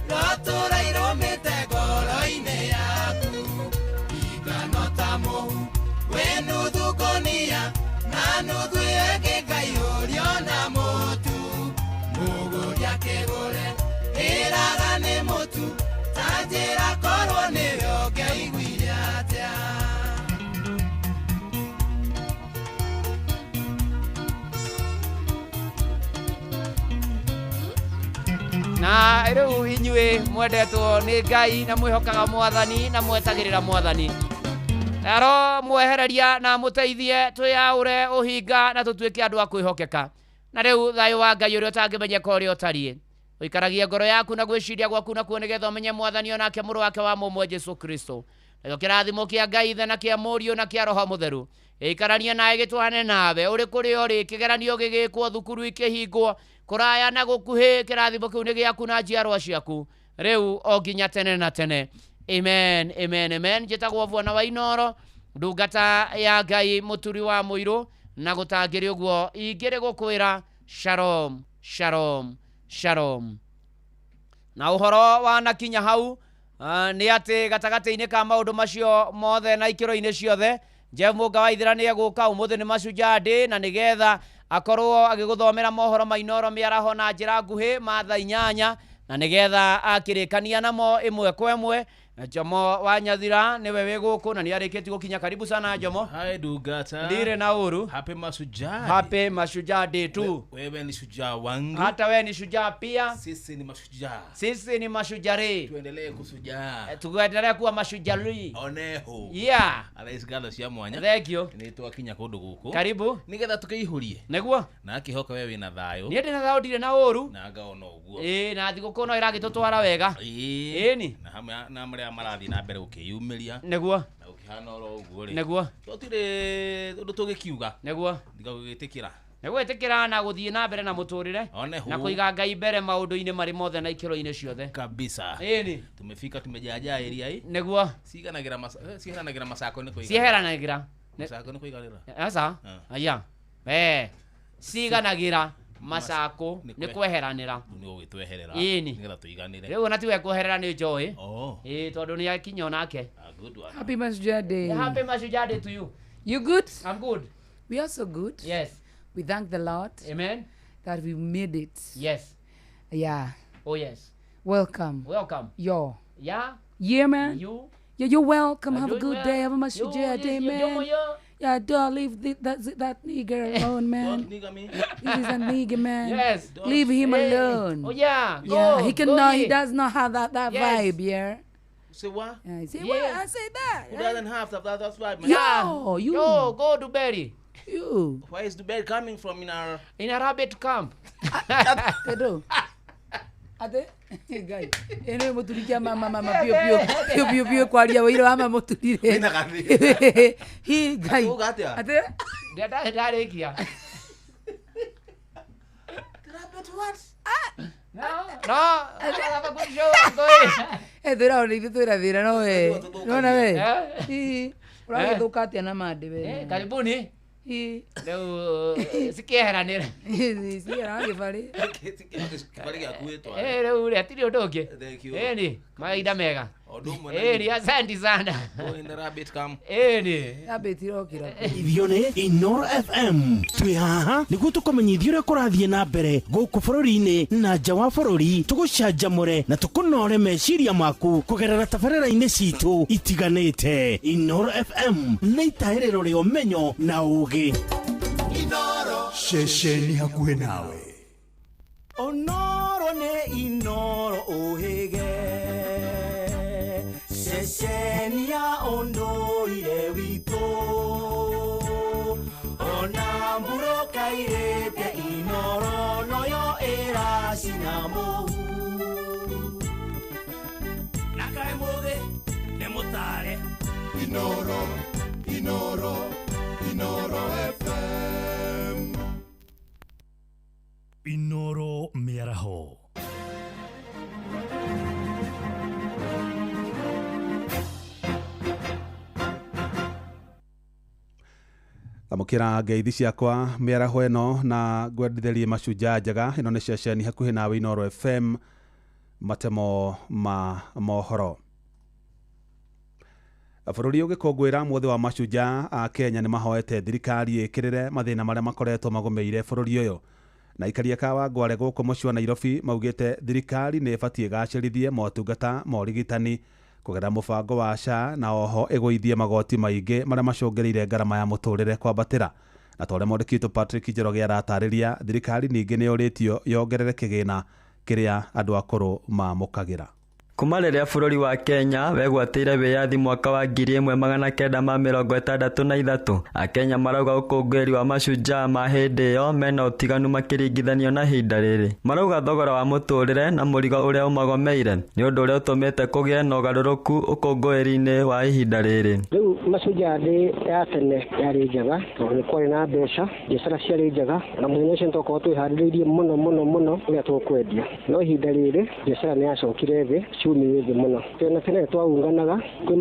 rotũra irũmĩte ngoro-inĩ yaku. Ingano ta mũhu wĩ nuthu ngũnia na nuthu ĩngĩ kaihũrio na mũtu, mũgũri akĩgũre ĩraga nĩ mũtu. Ta njĩra korwo nĩwe ũngĩaiguire atĩa? Na rĩu inyuĩ mwendetwo nĩ Ngai na mwĩhokaga mwathani na mwetagĩrĩra mwathani aro mwehereria na mũteithie twĩyaũre ũhinga na tũtuĩke andũ a kwĩhokeka. Na rĩu thayũ wa Ngai ũrĩa ũtangĩmenyeka ũrĩa ũtariĩ ũikaragie ngoro yaku na gwĩciria gwaku nakuo nĩgetha ũmenye mwathani onake mũrũ wake wa mũmwe Jesu Kristo. Nakĩo kĩrathimo kĩa Ngai Ithe na kĩa Mũriũ na kĩa Roho Mũtheru ĩikaranie nawe gĩtwane nawe ũrĩ kũrĩa ũrĩ kĩgeranio gĩgĩkwo thukuru ikĩhingwo kũraya na gũkuhĩ kĩrathimo kĩu nĩ gĩaku na njiarwa ciaku rĩu o nginya tene na tene. Amen, amen, amen. Njĩtagwo Bwana wa Inoro, ndungata ya Ngai mũturi wa mũirũ na gũtangĩrĩ ũguo ingĩrĩ gũkwĩra shalom, shalom, shalom. Na ũhoro wanakinya hau nĩ atĩ gatagatĩ-inĩ ka maũndũ macio mothe na ikĩro-inĩ ciothe Jeff Mũnga wa Ithira nĩ egũka ũmũthĩ nĩ Mashujaa Day na nĩgetha akorwo agĩgũthomera mohoro ma Inoro mĩaraho na njĩra nguhĩ ma thaa 8 na nĩgetha akĩrĩkania namo ĩmwe kwa ĩmwe. Jomo wa Nyathira niwe wĩ gũkũ na nĩ arĩkĩtie gũkinya. Karibu sana Jomo. Hi Dugata. Ndire na ũru. Happy Mashujaa. Happy Mashujaa Day tu. Wewe ni shujaa wangu. Hata wewe ni shujaa pia. Sisi ni mashujaa. Sisi ni mashujaa. Tuendelee kusujaa. Tuendelee kuwa mashujaa. Oneho. Yeah. Rais Galo cia mwanya. Thank you. Ni twakinya kũndũ gũkũ. Karibu. Nigetha tukiihurie. Nĩguo. Na akihoka wewe wina thayũ. Niĩ ndĩ na thayũ ndirĩ na ũru. Na ngaona ũguo. Ĩĩ na thigũkũ no ĩragĩtũtwara wega. Ĩĩ. Na hamwe na maria marathi na mbere gũkĩyumĩria. Nĩguo. Na gũkĩhana oro ũguo rĩ. Nĩguo. Tũtirĩ ũndũ tũgĩkiuga. Nĩguo. Ndiga gũgĩtĩkĩra. Nĩguo ĩtĩkĩra na gũthiĩ na mbere na mũtũrĩre na kũiga Ngai mbere maũndũ-inĩ marĩ mothe na ikĩro-inĩ ciothe. Kabisa. Ĩni. Tumefika tumejaajaa area hii. Nĩguo. Ciganagĩra ciheranagĩra macako nĩ kũiganĩra. Ciheranagĩra. Macako nĩ kũiganĩra. Aca. Aya. Ciganagĩra macako nĩ kweheranĩra. Nĩ gũgĩtweherera. Ĩni. Nĩgetha tũiganĩre. Rĩu ona tiwe kweherera nĩ njoĩ. Ĩĩ tondũ nĩ akinya onake. Happy Mashujaa Day. Happy Mashujaa Day to you. You good? I'm good. We are so good. Yes. We thank the Lord. Amen. That we made it. Yes. Yeah. Oh yes. Welcome. Welcome. Yo. Yeah. Yeah, man. You. Yeah, you're welcome. Have a good well. day. Have a Mashujaa Day, man. Yeah, don't leave that nigger alone, man. Don't nigger me. He is a nigger, man. Yes. Leave him alone. Oh yeah. Go, yeah. He cannot. Go, he does not have that yes. vibe. Yeah. Say what? Yeah, say yeah. What? I say that. Who doesn't have that vibe, man? Yo, you. Yo, go to Berry. You. Where is the bird coming from in our rabbit camp? Kedo. Ate? Guy. Ene muturikia mama mama pio pio pio pio pio kwaria waira wa mama muturire. Hi guy. Ate? Ndarikia. Rabbit what? No. No. Have a good show. Go. Eh thira ona ithu twira thira no we. No na we. Hi. Uragithuka atia na mande we. Karibuni. Rĩu cikĩeheranĩra. Ciehera gĩbarĩ. Gĩbarĩ gĩaku wĩtware. Rĩu rĩ hatirĩ ũndũ ũngĩ. Thank you. Ĩni mahinda mega. Ũndũ ũmwe na Ĩni asante sana. Go in the rabbit camp. Ĩni. Rabbit irokĩra. Ithio nĩ Inoro FM. Twĩ haha nĩguo tũkũmenyithia ũrĩa kũrathiĩ na mbere gũkũ bũrũri-inĩ na nja wa bũrũri, tũgũcanjamũre na tũkũnore meciria maku kũgerera tabarĩra-inĩ citũ itiganĩte. Inoro FM nĩ itahĩrĩro rĩa ũmenyo na ũgĩ. Inoro ceceni hakuhĩ nawe. Onoro nĩ Inoro ũhĩge ceceni ya ũndũire witũ ona mbura kairĩte Inoro noyo ĩracina mũhu na kaĩ mũthĩ nĩ mũtare. Inoro, Inoro, Inoro FM. Inoro mĩaraho. Amũkĩra ngeithi ciakwa mĩaraho ĩno na ngwendithĩrie Mashujaa njega. Ĩno nĩ ceceni hakuhĩ nawe Inoro FM, matemo ma mohoro. Bũrũri ũgĩkũngũĩra mũthĩ wa Mashujaa a Kenya nĩ mahoete thirikari ĩkĩrĩre mathĩna marĩa makoretwo magũmĩire bũrũri ũyũ. Na aikaria Kawangware gũkũ mũciĩ wa Nairobi maugĩte thirikari nĩ ĩbatiĩ ĩgacĩrithie motungata ma ũrigitani kũgerera mũbango wa SHA na oho ĩgũithie magoti maingĩ marĩa macũngĩrĩire ngarama ya mũtũrĩre kwambatĩra. Na ta ũrĩa mwandĩki witũ Patrick Njoroge aratarĩria, thirikari ningĩ nĩ yũrĩtio yongerere kĩgĩna kĩrĩa andũ akũrũ mamũkagĩra. Kuma rĩrĩa bũrũri wa Kenya wegwatĩire wĩyathi mwaka wa 1963, Akenya marauga ũkũngũĩri wa mashujaa ma hĩndĩ ĩyo mena ũtiganu makĩringithanio na ihinda rĩrĩ. Marauga thogora wa mũtũrĩre na mũrigo ũrĩa ũmagomeire nĩ ũndũ ũrĩa ũtũmĩte kũgĩe na ũgarũrũku ũkũngũĩri-inĩ wa ihinda rĩrĩ. Rĩu Mashujaa Day ya tene yarĩ njega tondũ nĩ kwarĩ na mbeca, biacara ciarĩ njega na mũthenya ũcio nĩtwakoragwo twĩharĩrĩirie mũno mũno mũno ũrĩa tũkwendia. No ihinda rĩrĩ biacara nĩ yacokire thĩ, uchumi wĩ thĩ mũno. Tene tene twaunganaga kwĩ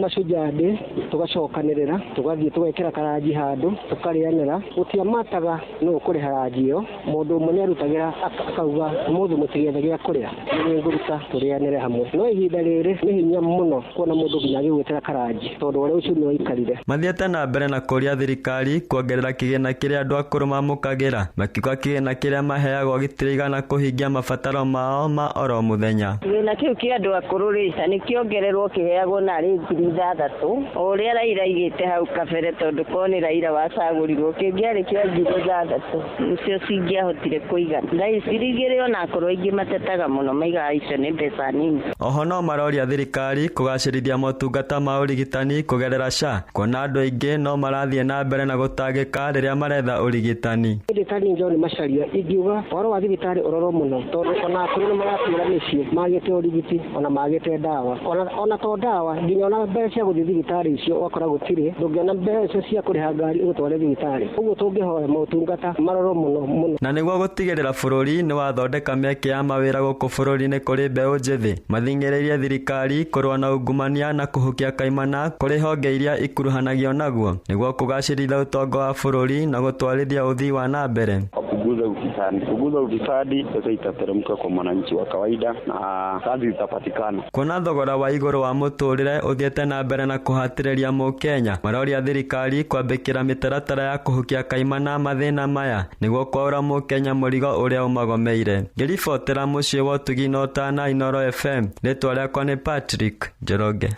Mashujaa Day tũgacokanĩrĩra tũgathiĩ tũgekĩra karanji handũ tũkarĩanĩra, gũtiamataga nũ ũkũrĩha ranji ĩyo, mũndũ ũmwe nĩarutagĩra akauga ũmũthĩ mũtigethe gĩa kũrĩa nĩ ngũruta tũrĩanĩre hamwe. No ihinda rĩrĩ nĩ hinya mũno kuona mũndũ nginya agĩgwĩtĩra karanji tondũ ũrĩa uchumi waikarire. Mathiĩte na mbere na kũria thirikari kuongerera kĩgĩna kĩrĩa andũ akũrũ mamũkagĩra, makiuga kĩgĩna kĩrĩa maheagwo gĩtiraigana kũhingia mabataro mao ma oro mũthenya. Kĩgĩna kĩu kĩa andũ akũrũ rĩ ta nĩkĩongererwo kĩheagwo narĩ 6,000 o ũrĩa Raila aigĩte hau kabere, tondũ korwo nĩ Raila wacagũrirwo kĩngĩarĩ kĩa 6,000 nĩcio cingĩahotire kũigana. Thaa ici 2,000 ona akũrũ aingĩ matetaga mũno maigaga icio nĩ mbeca nini. Oho no maroria thirikari kũgacĩrithia motungata ma ũrigitani kũgerera SHA, kuona andũ aingĩ no marathiĩ na mbere na gũtangĩka rĩrĩa maretha ũrigitani. Ndagĩtarĩ John Macharia ingiuga ũhoro wa thibitarĩ ũrorwo mũno tondũ ona akũrũ nĩ maratũra mĩciĩ magĩte ũrigiti ona magĩte ndawa ona to ndawa nginya ona mbeca cia gũthiĩ thibitarĩ icio ũgakora gũtirĩ, ndũngĩona mbeca cia kũrĩha ngari ũgũtware thibitarĩ. Ũguo tũngĩhoya motungata marorwo mũno mũno. Na nĩguo gũtigĩrĩra bũrũri nĩ wathondeka mĩeke ya mawĩra gũkũ bũrũri-inĩ kũrĩ mbeũ njĩthĩ, mathing'ĩrĩirie thirikari kũrũa na ungumania na kũhukia kaimana kũrĩ honge iria ikuruhanagio naguo nĩguo kũgacĩrithia ũtonga wa bũrũri na gũtwarithia ũthii wa na mbere. Punguza ufisadi, punguza ufisadi, pesa itateremka kwa mwananchi wa kawaida na kazi zitapatikana. Kuona thogora wa igũrũ wa mũtũrĩre ũthiĩte na mbere na kũhatĩrĩria mũkenya, maroria thirikari kwambĩkĩra mĩtaratara ya kũhukia kaimana mathĩna maya nĩguo kwaũra mũkenya mũrigo ũrĩa ũmagomeire. Ngĩribotera mũciĩ wa ũtugi na ũtana Inooro FM, rĩtwa rĩakwa nĩ Patrick Njoroge.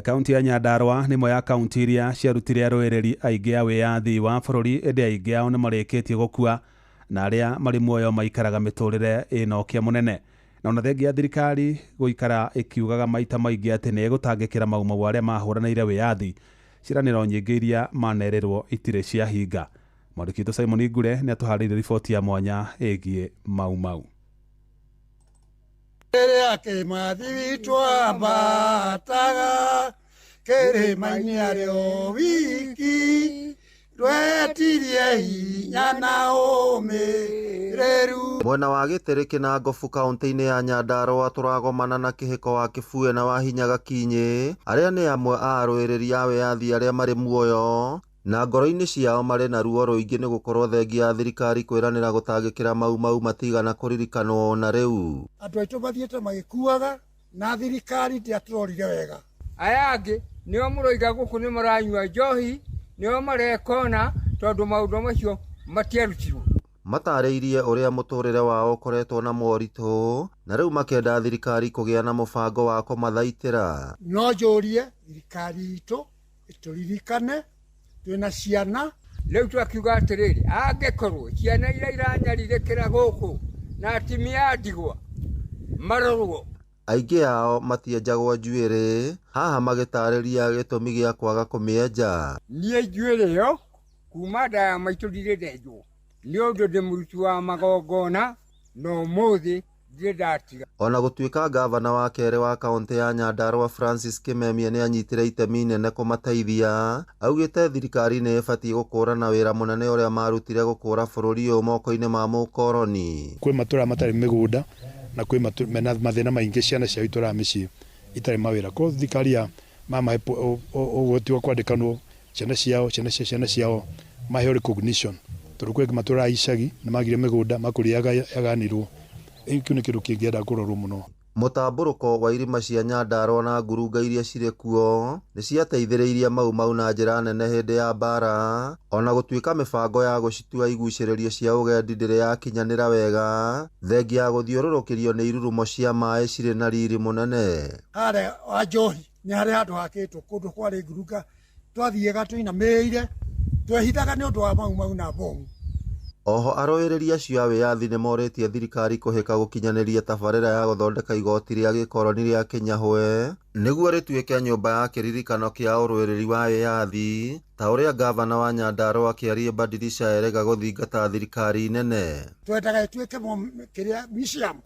Kaunti ya Nyandarua nĩ ĩmwe ya kaunti iria ciarutire arũĩrĩri aingĩ a wĩyathi wa bũrũri, ĩndĩ aingĩ ao nĩ marĩkĩtie gũkua na arĩa marĩ muoyo maikaraga mĩtũrĩre ĩna ũkĩa mũnene. Na ona thengia ya thirikari gũikara ĩkiugaga maita maingĩ atĩ nĩ ĩgũtangĩkĩra maumau arĩa mahũranĩire wĩyathi, ciĩranĩro nyingĩ iria manerĩrwo itirĩ ciahinga. Mwandĩki witũ Simon Ngure nĩ atũharĩirie riboti ya mwanya ĩgiĩ maumau. Rĩrĩa kĩmathi witũ ambataga kĩrĩma-inĩ arĩ o wiki, twetirie hinya na ũmĩrĩru. Mwena wa Gĩtĩrĩ na Ngobu kaunti-inĩ ya Nyandarua tũragomana na kĩhĩko wa Kĩbue na Wahinya Gakinyĩ arĩa nĩ amwe a arũĩrĩri a wĩyathi arĩa marĩ muoyo na ngoro-inĩ ciao marĩ na ruo rũingĩ nĩ gũkorwo thengia ya thirikari kwĩranĩra gũtangĩkĩra maumau matigana kũririkanwo ona rĩu. Andũ aitũ mathiĩte magĩkuaga na thirikari ndĩatũrorire wega. Aya angĩ nĩo mũroiga gũkũ nĩ maranyua njohi, nĩo marekona tondũ maũndũ macio matiarutirwo. Matarĩirie ũrĩa mũtũrĩre wao ũkoretwo na moritũ na rĩu makenda thirikari kũgĩa na mũbango wa kũmathaitĩra. No njũrie thirikari itũ ĩtũririkane twĩna ciana. Rĩu twakiuga atĩrĩrĩ, angĩkorwo ciana iria iranyarirĩkĩra gũkũ na atumia a ndigwa marorwo. Aingĩ ao matienjagwo njuĩrĩ, haha magĩtarĩria gĩtũmi gĩa kwaga kũmĩenja. Niĩ njuĩrĩ ĩyo kuma nda ya maitũ ndirĩ ndenjwo nĩ ũndũ ndĩ mũruti wa magongona na ũmũthĩ ndirĩ ndatiga. Ona gũtuĩka gavana wa kerĩ wa kaunti ya Nyandarua Francis Kimemia nĩ anyitire itemi inene kũmateithia, augĩte thirikari nĩ ĩbatiĩ gũkũrana wĩra mũnene ũrĩa marutire gũkũra bũrũri ũyũ moko-inĩ ma mũkoroni. Kwĩ matũra matarĩ mĩgũnda na kwĩ mena mathĩna maingĩ, ciana ciao itũraga mĩciĩ itarĩ mawĩra. Koguo thirikari ya mamahe ũgwati wa kwandĩkanwo ciana ciao, ciana cia ciana ciao maheo recognition, tondũ kwĩ matũra icagi nĩ magire mĩgũnda makũrĩa yaganirwo. Kĩu nĩ kĩndũ kĩngĩenda kũrorwo mũno. Mũtambũrũko wa irima cia Nyandarua na ngurunga iria cirĩ kuo nĩ ciateithĩrĩirie maumau na njĩra nene hĩndĩ ya mbara, ona gũtuĩka mĩbango ya gũcitua igucĩrĩrio cia ũgendi ndĩrĩ yakinyanĩra wega, thengia ya gũthiũrũrũkĩrio nĩ irurumo cia maĩ cirĩ na riri mũnene. Harĩa wa njohi nĩ harĩ handũ hakĩtwo kũndũ kwarĩ ngurunga, twathiaga tũinamĩrĩire twehithaga nĩ ũndũ wa maumau na bomu. Oho arũĩrĩri acio a wĩyathi nĩmorĩtie thirikari kũhĩka gũkinyanĩria tabarĩra ya gũthondeka igoti rĩa gĩkoroni rĩa Kinyahwe nĩguo rĩtuĩke nyũmba ya kĩririkano kĩa ũrũĩrĩri wa wĩyathi ta ũrĩa ngavana wa Nyandarua Kĩarie Badilisha erĩga gũthingata thirikari nene. Twendaga ituĩke kĩrĩa museum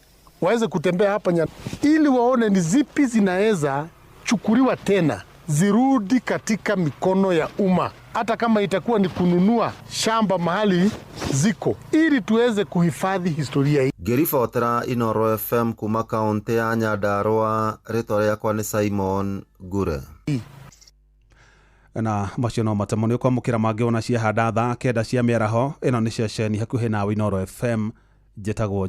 waweze kutembea hapa ili waone ni zipi zinaweza chukuliwa tena zirudi katika mikono ya umma, hata kama itakuwa ni kununua shamba mahali ziko, ili tuweze kuhifadhi historia hii. Ngĩribotera Inooro FM kuma kaũntĩ ya Nyandarua, rĩtwa rĩakwa nĩ Simon Ngure. Na macio no matemo nĩ ũkwamũkĩra mangĩ ona ciahanda thaa 9 cia mĩaraho. Ĩno nĩ ceceni hakuhĩ nawe Inooro FM, njĩtagwo.